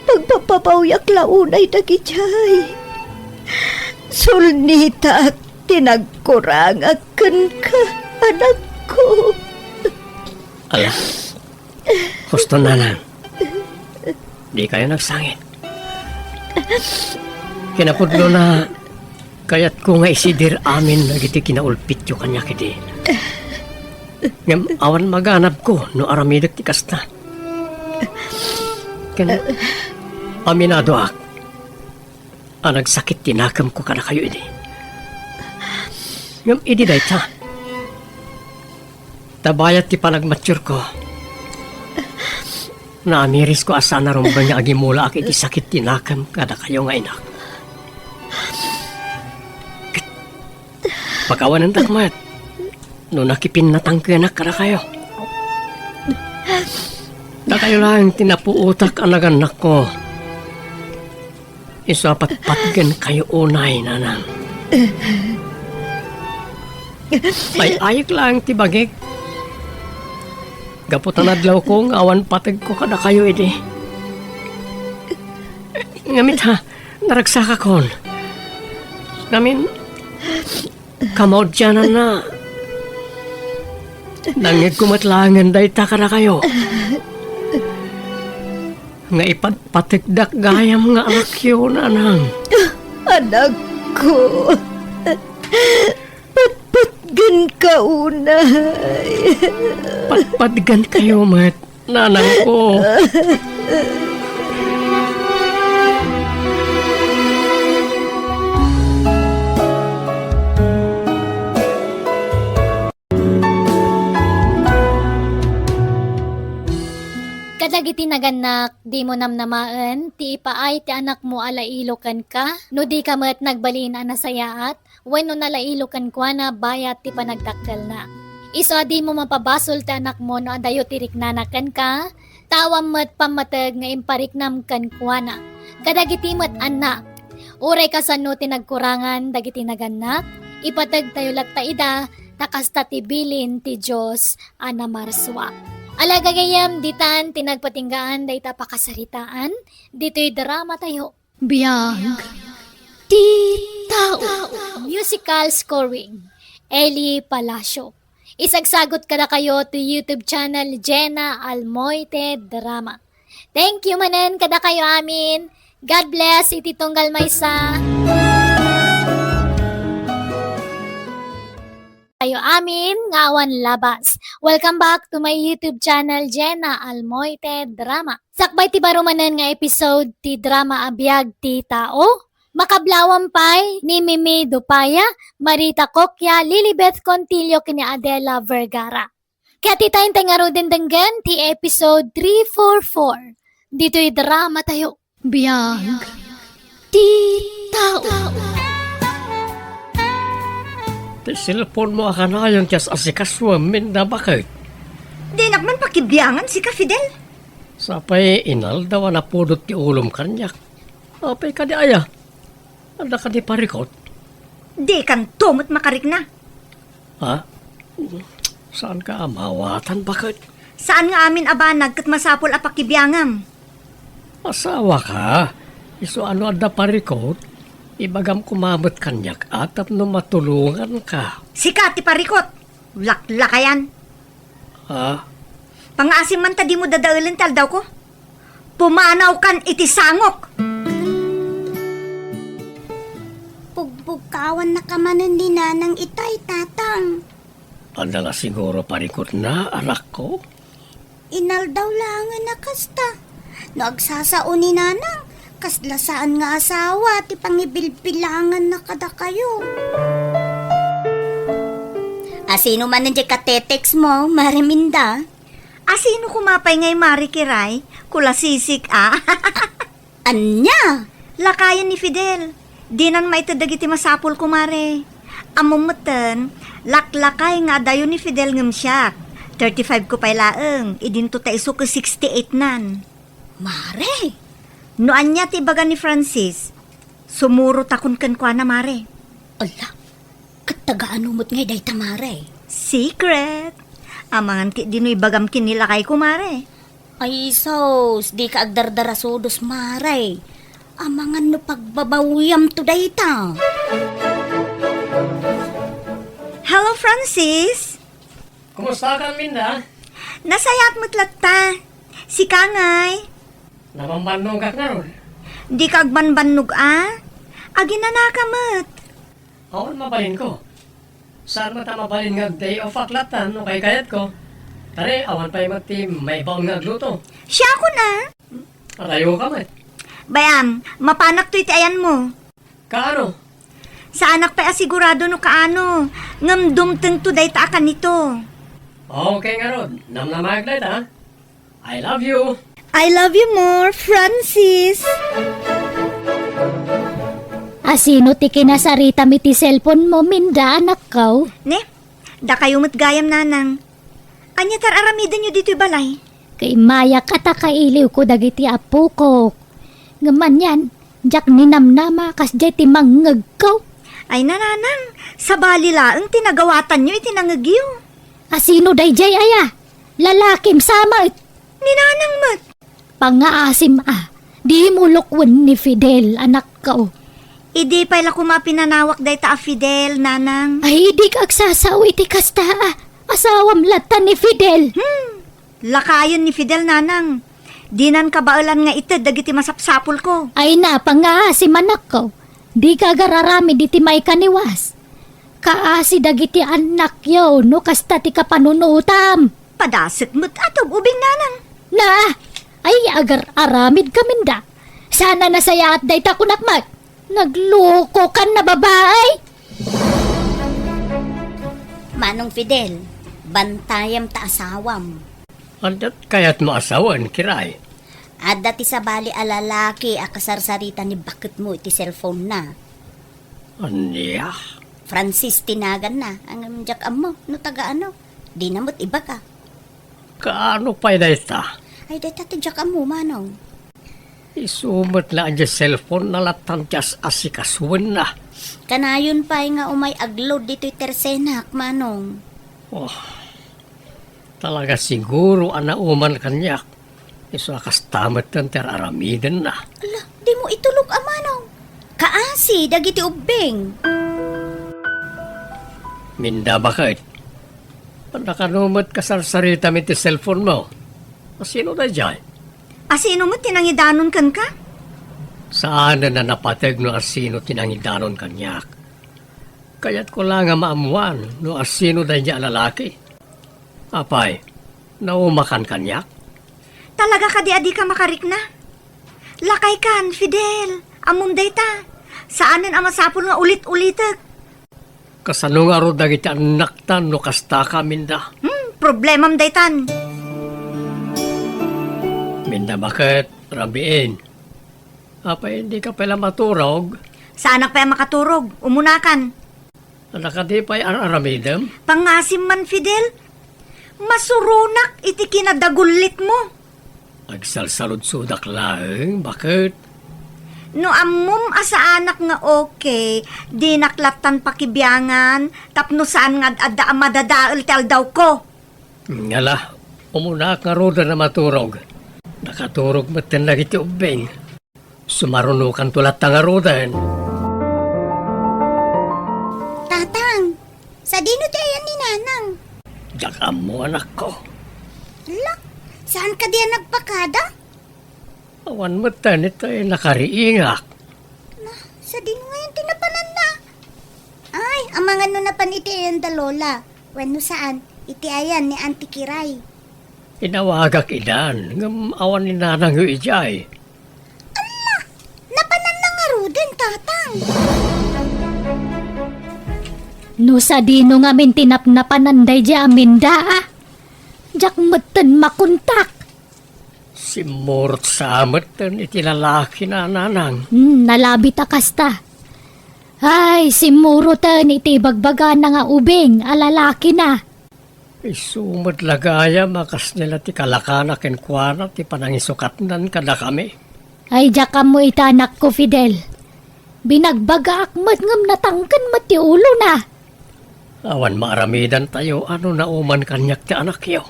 pagpapabawyak la unay dagidiay. Sulnitak ti nagkurangak kenka, anakko. Ala, husto, nanang. Dikayo nagsangit. Kinapudnona, kayatko nga isidir amin dagiti kinaulpityo kaniak idi. Ngem awan maganabko no aramidek ti kasta. Ken aminadoak a nagsakit ti nakemko kadakayo idi. Ngem idi dayta, ta bayat ti panagmatiurko, naamirisko a saan a rumbeng nga agimulaak iti sakit ti nakem kadakayo nga inak. Ket pakawanendak met no nakipinnatangkenak kadakayo. Dakayo laeng ti napuotak a nagannakko. Isu a patpatgenkayo unay, nanang. Ay-ayek laeng ti bagik. Gapu ta nadlawko nga awan pategko kadakayo idi. Ngem ita, naragsakakon. Ngamin, kamaudiananna, nangngegko met laengen dayta kadakayo. nga ipatpategdak gayam nga anakyo, nanang. Anakko, patpatgenka unay. Patpatgenkayo met, nanangko. Kadagiti nagannak, dimo namnamaen ti ipaay ti anakmo a lailo kenka no dika met nagbalin a nasayaat wenno nalailo kenkuana bayat ti panagdakkelna. Isu a dimo mapabasol ti anakmo no adayo ti riknana kenka, ta awan met pammateg nga impariknam kenkuana. Kadagiti met annak, uray kasano ti nagkurangan dagiti nagannak, ipategtayo latta ida, ta kasta ti bilin ti Dios a namarsua. Ala gagayyem, ditan ti nagpatinggaan dayta pakasaritaan ditoy dramatayo. Biag ti tao. Musical scoring, Eli Palacio. Isagsagot kadakayo ti YouTube channel Jenna Almoite Drama. Thank you manen kadakayo amin. God bless iti tunggal maysa. Kayo amin nga awan labas. Welcome back to my YouTube channel, Jenna Almoite Drama. Sakbay ti baro manen nga episode ti drama a Biag ti Tao, makablawan pay ni Mimi Dupaya, Marita Coccia, Lilibeth Contillo ken ni Adela Vergara. Ket ita intay ngaruden denggen ti episode three four four. Ditoy dramatayo. Biag ti tao. Ti cellphone-mo a kanayon ti as-asikasuem, Minda, baket? Dinak man pakibiangan sika, Fidel. Sapay inaldaw a napudot ti ulom kaniak. Apay kadi aya? Adda kadi parikut? Dikanto met makarikna. Ha? Saanka a maawatan, baket? Saan nga amin a banag ket masapul a pakibiangam. Asawaka, isu a no adda parikut, ibagam koma met kaniak a tapno matulonganka. Sika ti parikut! Laklakayan! Ha? Pangaasim man ta dimo dadaelen ti aldawko. Pumanawkan iti sangok! Pugbugkawannaka manen ni Nanang itay, Tatang. Adda la siguro parikutna, anakko? Inaldaw laengen a kasta. No agsasao ni Nanang, kasla saan nga asawa ti pangibilbilanganna kadakayo. Asino manen diay katetext mo, Mare Minda? Asino koma pay ngay Mare Kiray? Kulasisik a. Ania? Lakayen ni Fidel. Dinan maited dagiti masapul, kumare. Ammom metten, laklakay nga adayo ni Fidel ngem siak. Thirty-five ko pay laeng, idinto ta isu ket sixty-eight nan. Mare! No ania ti ibaga ni Francis, sumurotakon kenkuana, mare. Ala, ket taga ano met ngay dayta, mare? Secret! Amangan ketdi no ibagam ken ni lakayko, mare. Ay, sus, dika agdardarasudos, mare. Amangan no pagbabawiamto dayta. Hello, Francis. Kumusta ka, Minda? Nasayaat met latta. Sika ngay? Nabambannogak ngarud. Dika agbanbannog a? Aginanaka met. Awan mabalinko. Saan met a mabalin nga ag-day off-ak latta no kaykayatko. Tari, awan pay met ti maibaon nga agluto. Siakon a? Adayoka met. Bay-am, mapanakto iti ayanmo. Kaano? Saanak pay a sigurado no kaano, ngem dumtengto dayta a kanito. Okay ngarud, namnamaek dayta, ha? I love you. I love you more, Francis. Asino ti kinasaritam iti cellphone mo, Minda, anakko? Ne? Dakayo met gayam, Nanang. Ania ti ar-aramidenyo ditoy balay? Kaimmayak a ta kailiwko dagiti apokok. Ngem anian, diak ninamnama kasdiay ti mangngegko. Ay, Nanang, sabali laeng ti nagawatanyo iti nangngegyo. Asino daydiay aya? Lalakim sa met. Ni Nanang met. Pangaasim a, dimo lukwen ni Fidel, anakko. Idi pay la koma pinanawak dayta a Fidel, Nanang. Ay, idi ka agsasao iti kasta a, asawam latta ni Fidel. Hmm, lakayen ni Fidel, Nanang. Dinan kabaelan nga ited dagiti masapsapulko. Ay, napangaasi, anakko. Dika agar-aramid iti maikaniwas. Kaasi dagiti annakyo no kasta ti kapanunotam. Padasek met a tug-ubing, nanang. Na, ay, agar-aramid kaminda. Saan a nasayaat dayta, kunak met. Naglukokan a babai. Manong Fidel, bantayem ta asawam. Ania ti kayatmo a sawen, Kiray? Adda ti sabali a lalaki a kasarsarita ni baketmo iti cellphone-na. Ania? Francis ti naganna, ngem diak ammo no taga ano. Dina met ibaga. Kaano pay dayta? Ay, dayta ti diak ammo, manong. Isu met la a diay cellphone-na lattan ti as-asikasuenna. Kanayon pay nga umay agload ditoy tersenak, manong. Oh, talaga siguro a nauman kaniak. Isu a kasta metten ti ar-aramidenna. Ala, dimo itulok a manong. Kaasi dagiti ubbing. Minda, baket. Ania kano met kasarsaritam iti cellphone-mo? Asino daydiay? Asino met ti nangidanon kenka? Saanen a napateg no asino ti nangidanon kaniak. Kayatko la nga maammuan no asino daydiay a lalaki. Apay, naumakan kaniak? Talaga kadi a dika makarikna? Lakaykan, Fidel. Ammom dayta. Saanen a masapul nga ulit-ulitek. Kasano ngarud dagiti annakta no kastaka, Minda? Hmm, problemam daytan. Minda, baket, rabiin. Apay, dika pay la maturog? Saanak pay a makaturog. Umunakan. Ania kadi pay ar-aramidem? Pangasim man, Fidel. Masuronak iti kinadagullitmo. Agsalsaludsodak laeng, baket? No ammom a saanak nga okay, dinak lattan pakibiangan tapno saan nga ad-adda a madadael ti aldawko. Ngala, umunaak ngaruden a maturog. Nakaturog metten dagiti ubbing. Sumarunokanto latta ngaruden. Tatang, sadino ti ayan ni Nanang? Diak ammo, anakko. Ala, saan kadi a nagpakada? Awan metten iti nakariingak. Na, sadino ngayon ti napananna? Ay, amangan no napan iti ayan da Lola. Wenno saan, iti ayan ni Auntie Kiray. Inawagak idan, ngem awan ni nanangyo idiay. Ala! Napananna ngaruden, Tatang! No sadino ngamin ti napnapanan daydiay a Minda, a? Diak metten makontak. Simmurot sa metten iti lalakina, nanang. Hmm, nalabit a kasta. Ay, simmuroten iti ibagbagana nga ubing a lalakina. Isu met la gayam a kasdi la ti kalakana kenkuana ti panangisukatnan kadakami. Ay, diak ammo ita, anakko, Fidel. Binagbagaak met ngem natangken met ti ulona. Awan maaramidantayo a no nauman kaniak ti anakyo.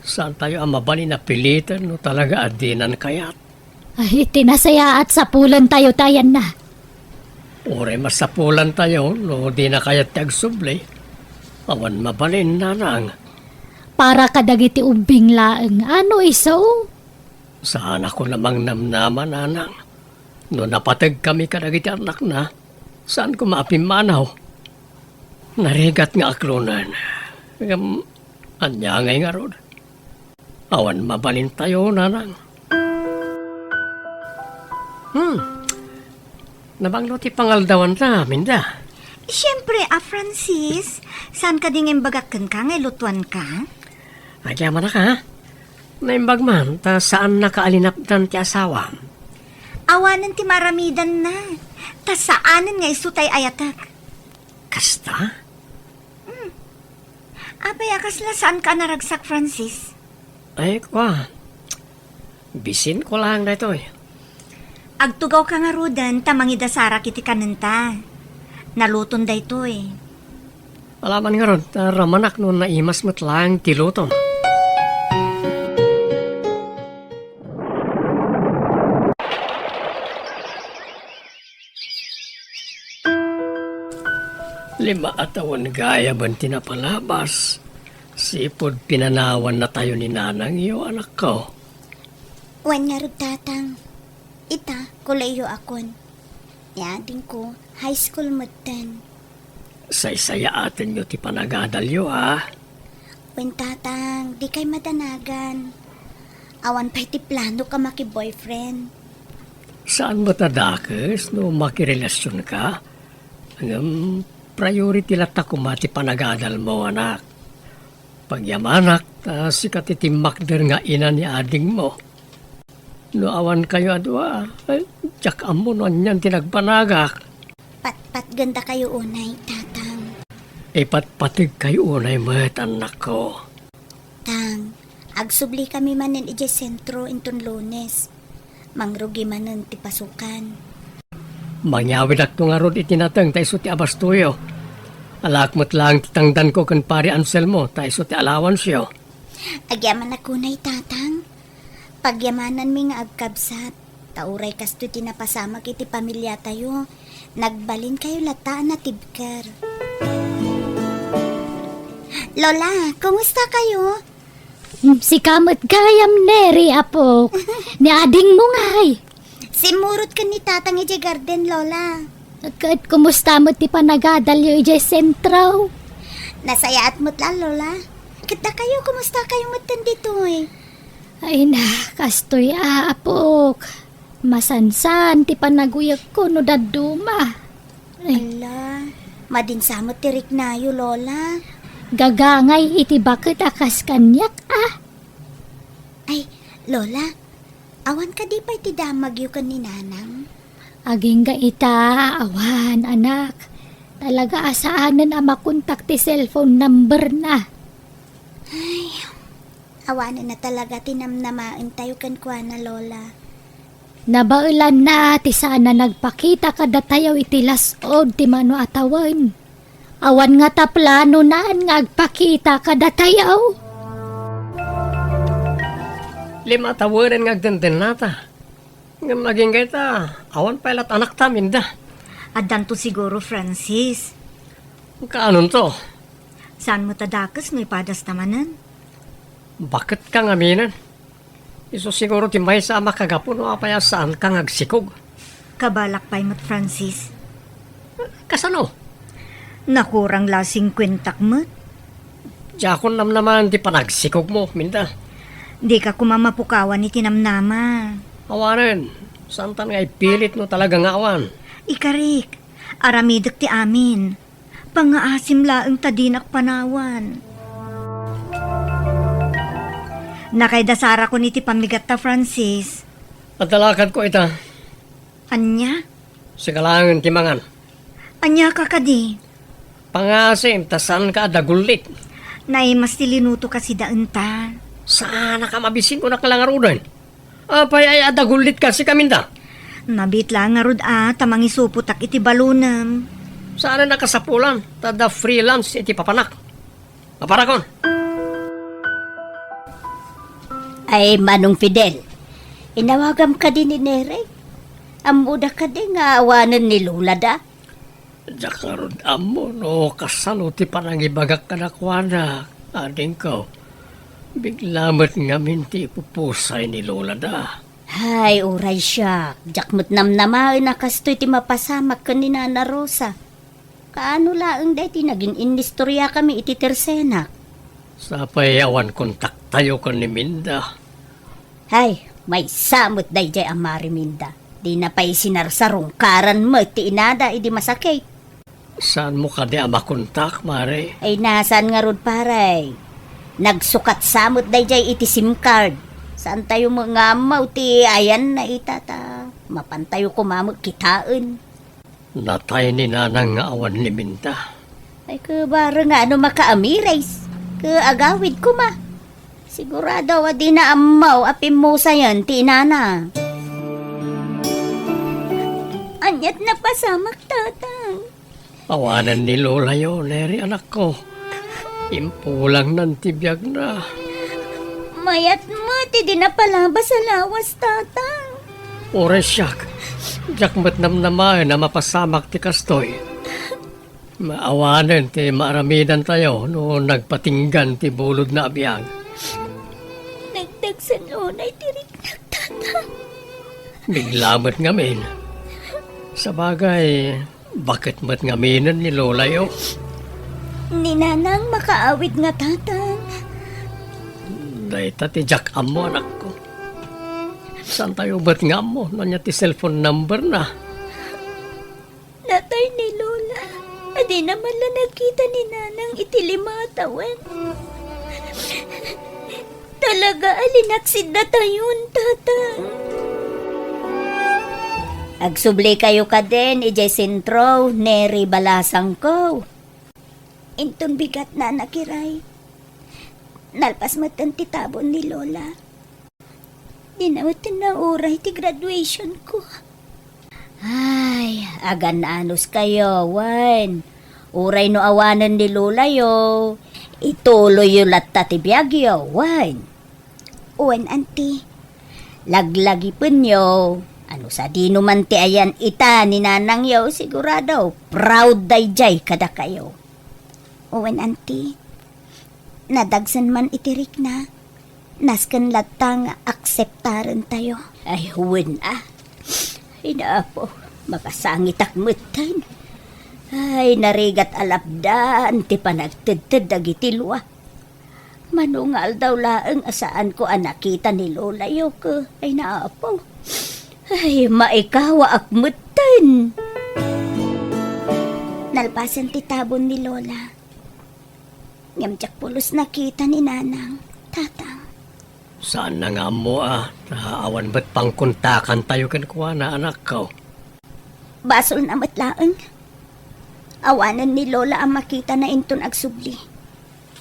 Saantayo a mabalin a piliten no talaga a dinan kayat. Ay, iti nasayaat, sapulentayo ti ayanna. Uray masapulantayo no dina kayat ti agsubli. Awan mabalin, nanang. Para kadagiti ubbing laeng, ano isu? Saanakon a mangnamnama, nanang. No napategkami kadagiti annakna, saanko a pimmanaw. Narigat nga aklonen. Ngem, ania ngay ngarud? Awan mabalintayo, nanang. Hmm. Nabanglo ti pangaldawanna, Minda. Siempre, a Francis, saan kadi nga imbagak kenka nga ilutuanka? Agyamanak, ha? Naimbag man, ta saannaka a linapdan ti asawam. Awanen ti maaramidanna, ta saanen nga isu ti ay-ayatek. Kasta? Hmm. Apay a kasla saanka a naragsak, Francis? Ay, kua. Bisinko laeng daytoy. Agtugawka ngaruden ta mangidasarak iti kanenta. Naluton daytoy. Alaman ngarud, ta ramanak no naimas met laeng ti lutom. Lima a tawen gayamen ti napalabas, sipud pinanawannatayo ni nanangyo, anakko. Wen ngarud, Tatang. Ita, kolehiyo akon. Ni adingko, high school metten. Saysayaatenyo ti panagadalyo, a? Wen, Tatang, dikay madanagan. Awan pay ti plano ka maki-boyfriend. Saan met a dakes no makirelasionka? Ngem priority latta koma ti panagadalmo, anak. Pagyamanak, ta sika ti timmakder nga ina ni adingmo. No awankayo a dua, ay, diak ammo no anian ti nagbanagak. Patpatgendakayo unay, Tatang. Ipatpategkayo unay met, annakko. Tang, agsublikami manen idiay sentro inton Lunes. Mangrugi manen ti pasukan. Mangyawidakto ngarud iti nateng ta isu ti abastoyo. Alaak met laeng ti tangdanko ken Pari Anselmo ta isu ti allowanceo. Agyamanak unay, Tatang. Pagyamananmi nga agkabsat, ta uray kastoy ti napasamak iti pamiliatayo, nagbalinkayo latta a natibker. Lola, kumusta kayo? Sika met gayam, Neri, apok. Ni adingmo ngay? Simmurot ken ni Tatang idiay garden, Lola. Ket kumusta met ti panagadalyo idiay sentro? Nasayaat met la, Lola. Ket dakayo, kumusta kayo metten ditoy? Ay na, kastoy, apok. Masansan ti panaguyegko no dadduma. Ay. Ala, madinsa met ti riknayo, Lola. Gagangay iti baket a kas kaniak, a. Ay, Lola, awan kadi pay ti damagyo ken ni Nanang? Agingga ita, awan, anak. Talaga a saanen a makontak ti cellphone number na. Ay, awanen na talaga ti namnamaentayo kenkuana, Lola. Nabaelanna ti saan a nagpakita kadatayo iti las-ud ti mano a tawen. Awan ngata planonan nga agpakita kadatayo. Lima a tawenen nga agdendennata. Ngem agingga ita, awan pay lat anakta, Minda. Addanto siguro, Francis. Kaanonto? Saan met a dakes no ipadasta manen? Baket ka ngamin. Isu siguro ti maysa a makagapu no apay a saanka nga agsikog. Kabalak pay met, Francis. Kasano? Nakurang la singkuentak met. Diakon namnamaen ti panagsikogmo, Minda. Dika koma mapukawan iti namnama. Awanen, saantan nga ipilit no talaga nga awan. Ikarik, aramidek ti amin. Pangngaasim laeng ta dinak panawan. Nakaidasarakon iti pammigatta, Francis. Adda lakadko ita. Ania? Sika laengen ti mangan. Ania ka kadi? Pangngaasim ta saanka a dagullit. Naimas ti linuto kasi daenta. Saanak a mabisin, kunak la ngaruden. Apay ay a dagullit kasi kaminda? Nabiit la ngarud a ta mangisupotak iti balonem. Saan a nakasapulan, ta adda free lunch iti papanak. Maparakon. Ay, Manong Fidel, inawagam kadi ni Neri? Ammoda kadi nga awanen ni Lola da? Diak ngarud ammo no kasano ti panangibagak kadakuada, adingko. Bigla met ngamin ti ipupusay ni Lola da. Hay, uray siak, diak met namnamaen a kastoy ti mapasamak ken ni Nana Rosa. Kaano laeng daytoy nagin-inistoriakami iti tersenak? Sapay awan kontaktayo ken ni Minda. Hay, maysa met daydiay a Mari Minda. Dina pay sinarsarungkaran met ti inada idi masakit. Saanmo kadi a makontak, Mari? Ay, na, saan ngarud, pare. Nagsukat sa met daydiay iti sim card. Saantayo met nga ammo ti ayanna ita ta mapantayo koma met kitaen. Natay ni Nanang nga awan ni Minda. Ay, ket bareng nga no makaamires, ket agawid koma. Sigurado a dina ammo a pimmusayen ti inana. Aniat napasamak, Tatang? Awanen ni Lolayo, Neri, anakko. Impulangnan ti biagna. Mayat met idi napalabas a lawas, Tatang. Uray siak, diak met namnamaen a mapasamak ti kastoy. Maawanen ti maaramidantayo no nagpatinggan ti bulodna a biag. Nagdagsen unay ti riknak, Tatang. Bigla met ngamin. Sabagay, baket met ngaminen ni Lolayo. Ni Nanang makaawid nga tatang. Dayta ti diak ammo, anakko. Saantayo met nga ammo no ania ti cellphone number na? Natay ni Lola. Adina man la nakita ni Nanang iti lima a tawen. Talaga a linaksid datayon, Tatang. Agsublikayo kadin idiay sentro, Neri balasangko. Inton bigat, Nana Kiray. Nalpas metten ti tabon ni Lola. Dina metten nauray ti graduation ko. Ay, agan-anos kayo, wen. Uray no awanen ni Lolayo, ituloyyo latta ti biagyo, wen. Wen, Auntie. Laglagipenyo, ano sadino man ti ayan ita ni nanangyo, sigurado, proud daydiay kadakayo. Wen, Auntie. Nadagsen man iti rikna, nasken latta nga akseptarentayo. Ay, wen a. Ay, Apo, makasangitak metten. Ay, narigat a lapdan ti panagtedted dagiti lua. Mano nga aldaw laeng a saanko a nakita ni Lolayo, ke, ay, Apo. Ay, maikawaak metten. Nalpasen ti tabon ni Lola. Ngem diak pulos nakita ni Nanang, Tatang. Saanna nga ammo a, ta awan met pangkontakantayo kenkuana, anakko. Basolna met laeng. Awanen ni Lola a makitana inton agsubli.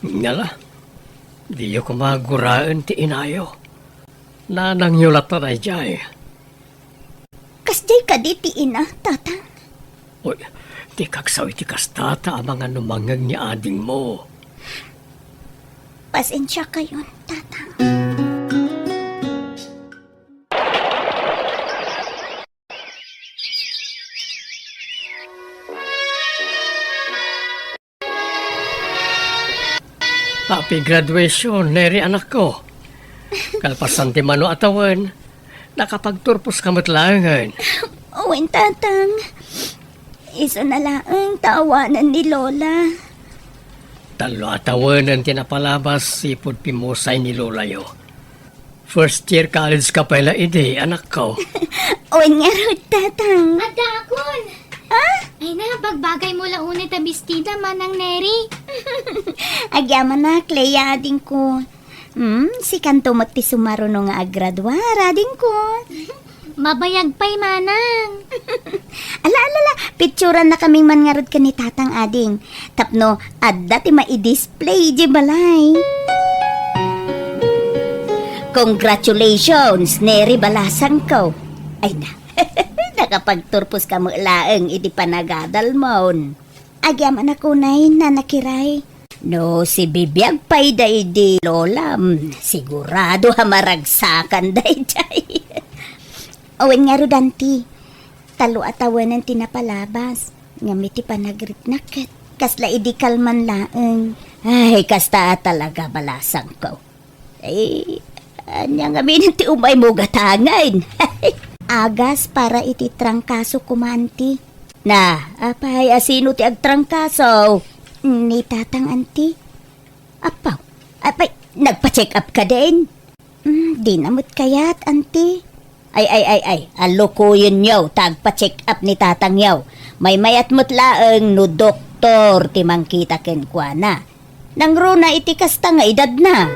Ngala, diyo koma guraen ti inayo. Nanangyo latta daydiay. Kasdiay kadi ti ina, Tatang? Uy, dikak sao iti kasta ta amangan no mangngeg ni adingmo. Pasensiakayon, Tatang. Happy graduation, Neri, anakko. Kalpasan ti mano a tawen, nakapagturposka met laengen. Wen, Tatang. Isuna laeng ta awanen ni Lola. Tallo a tawenen ti napalabas ipud pimmusay ni Lolayo. First year college ka pay la idi, anakko. Wen ngarud, Tatang. Addaakon! Ah? Ay na, bagbagaymo la unay ta bestida, Manang Neri. Agyamanak, Clea, adingko. Hmm, sikanto met ti sumaruno nga agraduar, adingko. Mabayag pay, Manang. Ala, ala, ala, picturannakaming man ngarud ken ni Tatang, ading. Tapno adda ti maidis- play idiay balay. Congratulations, Neri balasangko. Ay na, nakapagturposka met laeng iti panagadalmon. Agyamanak unay, Nana Kiray. No sibibiag pay daydi Lolam, sigurado a maragsakan daydiay. Wen ngarud, Auntie. Tallo a tawenen ti napalabas. Ngem iti panagriknak ket kasla idi kalman laeng. Ay, kasta a talaga, balasangko. Ay, ania ngamin ti umaymo gatangen? Agas para iti trangkaso koma, Auntie. Na, apay, a sino ti agtrangkaso? Ni Tatang, Auntie. Apaw, apay, nagpa-check up kadin? Hmm, dina met kayat, Auntie. Ay, ay, ay, ay, allukoyenyo ta agpa-check up ni tatangyo. Maymayat met laeng no doktor ti mangkita kenkuana. Nangruna iti kasta nga edadna.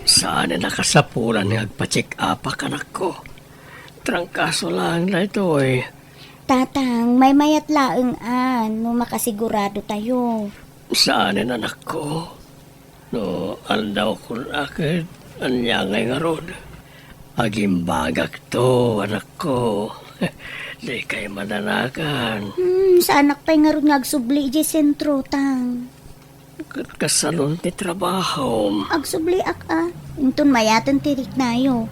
Saan a nakasapulan nga agpa-check upak, anakko. Trangkaso laeng daytoy. Tatang, maymayat laeng a no makasigurado tayo. Saan, anakko. No aldawkon a ket ania ngay ngarud? Agimbagakto, anakko. Dikay madanagan. Hmm, saanak pay ngarud nga agsubli idiay sentro, Tang. Ket kasanon ti trabahom? Agsubliak a, inton mayaten ti riknayo.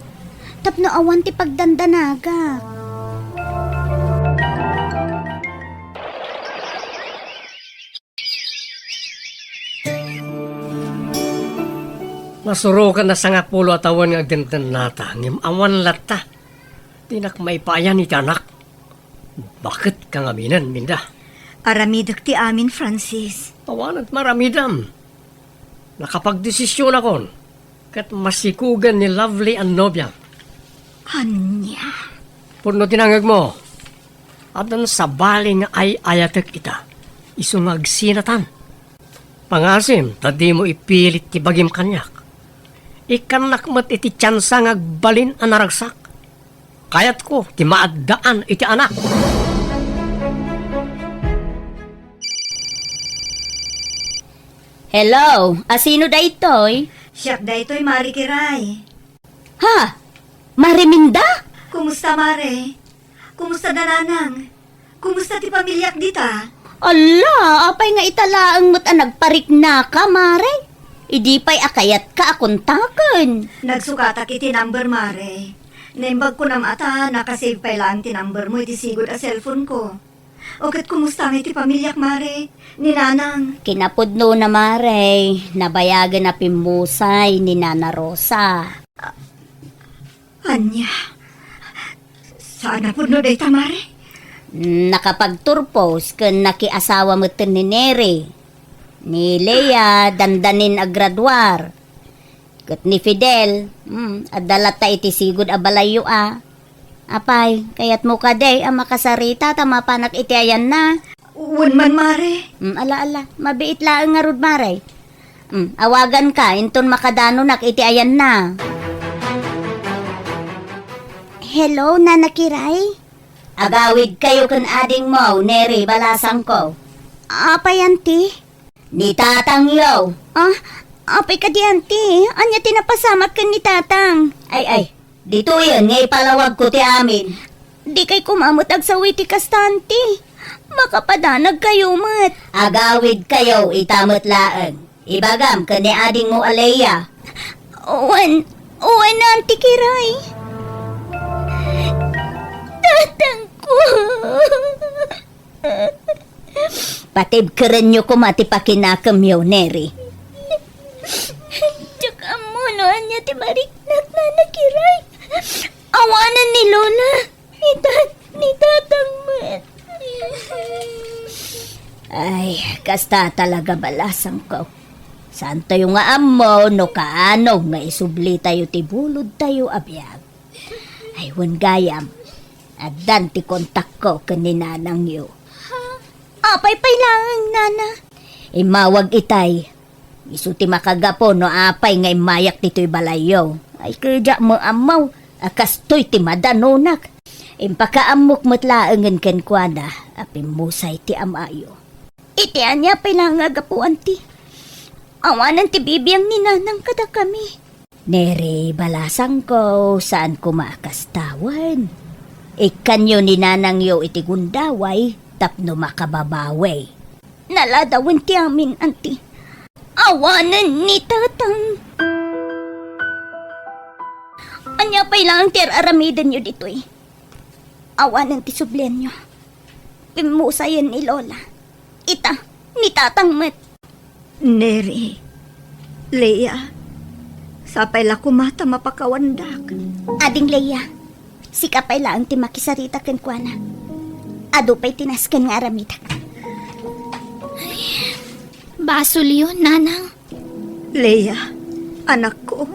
Tapno awan ti pagdandanagak. Nasurokan a sangapulo a tawen nga agdendennata, ngem awan latta. Dinak maipaayan iti anak. Baket ka ngaminen, Minda. Aramidek ti amin, Francis. Awanen ti maramidam. Nakapagdesisionakon, ket masikugen ni Lovely a nobiam. Ania? Pudno ti nangngegmo. Addan sabali nga ay-ayatek ita. Isu nga agsinatan. Pangasim ta dimo ipilit ti bagim kaniak. Ikkannak met iti tiansa nga agbalin a naragsak. Kayatko ti maaddaan iti anak. Hello, asino daytoy? Siak daytoy, Mare Kiray. Ha? Mare Minda? Kumusta, Mare? Kumusta da Nanang? Kumusta ti pamiliak dita? Ala, apay nga ita laeng met a nagpariknaka, Mare? Idi pay a kayatka a kontaken. Nagsukatak iti number, Mare. Naimbag ko nam ata, nakasave pay laeng ti number mo iti sigud a cellphone ko. O ket kumusta nga iti pamiliak, Mare? Ni Nanang? Kinapudnona, Mare, nabayagen a pimmusay ni Nana Rosa. Ania? Saan a pudno dayta, Mare? Nakapagturpos ken nakiasawa metten ni Neri. Ni Lea, dandanin agraduar. Ket ni Fidel, hmm, adda latta iti sigud a balayyo a. Apay, kayatmo kadi a makasarita ta mapanak iti ayanna? Wen man, Mare. Hmm, ala, ala. Mabiit laeng ngarud, Mare. Hmm, awaganka, inton makadanonak iti ayanna. Hello, Nana Kiray? Agawidkayo ken adingmo, Neri, balasangko. Apay, Auntie? Ni tatangyo. Ah, apay kadi, Auntie? Ania ti napasamak ken ni tatang? Ay, ay, ditoyen nga ipalawagko ti amin. Dikay koma met agsaw iti kasta, Auntie. Makapadanagkayo met. Agawidkayo ita met laeng. Ibagam ken ni adingmo a Lea. Wen, wen, Auntie Kiray. Tatangko. Patibkerenyo koma ti pakinakemyo, Neri. Diak ammo no ania ti mariknak, Nana Kiray. Awanen ni Lola. Ni tat-, ni tatang met. Ay, kasta talaga balasangko. Saantayo nga ammo no kaano nga isublitayo ti bulodtayo a biag. Ay, wen gayam, addan ti kontakko ken ni nanangyo. Ha? Apay pay laeng, Nana? Immawag itay. Isu ti makagapu no apay nga immayak ditoy balayyo. Ay, ket diak met ammo a kastoy ti madanonak. Impakaammok met laengen kenkuana a pimmusay ti amayo. Iti ania pay laeng a gapu, Auntie? Awanen ti bibiang ni Nanang kadakami. Neri, balasangko, saan koma a kasta wen. Ikkanyo ni nanangyo iti gundaway tapno makababawi. Naladawen ti amin, Auntie. Awanen ni tatang. Ania pay laeng ti ar-aramidenyo ditoy? Awanen ti sublianyo. Pimmusayen ni Lola. Ita, ni tatang met. Neri, Lea, sapay la koma ta mapakawandak. Ading Lea, sika pay laeng ti makisarita kenkuana. Adu pay ti nasken nga aramidek. Basolyo, Nanang. Lea, anakko.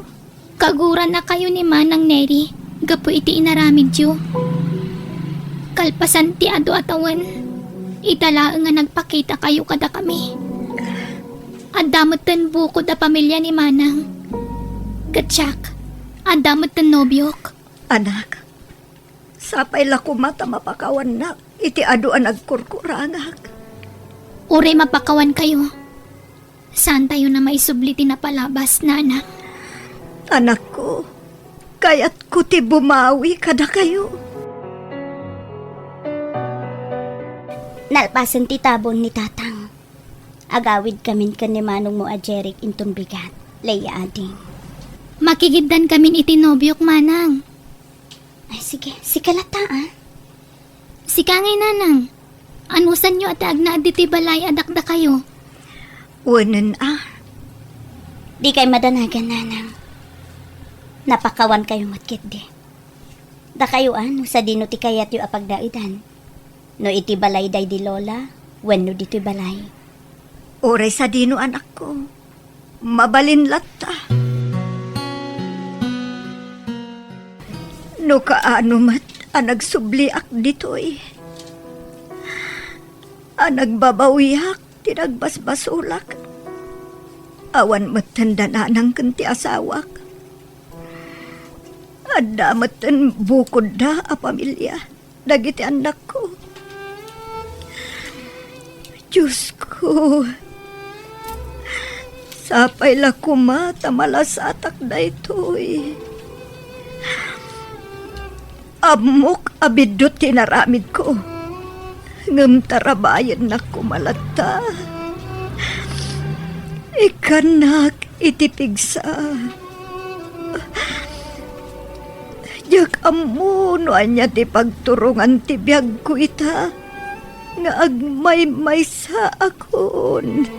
Kagurannakayo ni Manang Neri gapu iti inaramidyo. Kalpasan ti adu a tawen, ita laeng nga nagpakitakayo kadakami. Adda metten bukod a pamilia ni Manang. Ket siak, adda metten nobiok. Anak, sapay la koma ta mapakawannak iti adu a nagkurkurangak. Uray mapakawankayo, saantayon a maisubli ti napalabas, Nanang. Anakko, kayatko ti bumawi kadakayo. Nalpasen ti tabon ni tatang. Agawidkamin ken ni manongmo a Jeric inton bigat, Lea ading. Makigiddankamin iti nobiok, Manang. Ay, sige. Sika latta, a. Sika ngay, Nanang. Anusanyo a ti agnaed ditoy balay a dakdakayo? Wenen, a. Dikay madanagan, nanang. Napakawankayo met ketdi. Dakayo a, no sadino ti kayatyo a pagdaedan? No iti balay daydi lola, wenno ditoy balay? Uray sadino, anakko. Mabalin latta. No kaano met a nagsubliak ditoy, a nagbabawiak ti nagbasbasolak, awan metten da nanang ken ti asawak. Adda metten bukodda a pamilia dagiti annakko. Diosko, sapay la koma ta malasatak daytoy. Ammok a biddut ti inaramidko, ngem tarabayennak koma latta. Ikkannak iti pigsa. Diak ammo no ania ti pagturongan ti biagko ita nga agmaymaysaakon.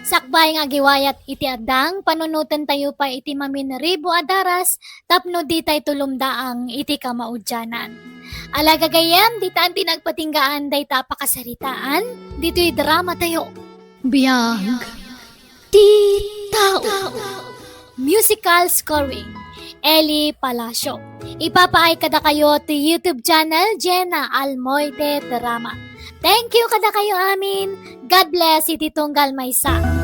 Sakbay nga agiwayat iti addang, panunotentayo pay iti maminribo a daras tapno ditay tulomdaang iti kamaudianan. Ala gagayyem, ditan ti nagpatinggaan dayta a pakasaritaan ditoy dramatayo. Biag ti tao. Musical scoring, Eli Palacio. Ipapaay kadakayo ti YouTube channel Jenna Almoite Drama. Thank you kadakayo amin. God bless iti tunggal maysa.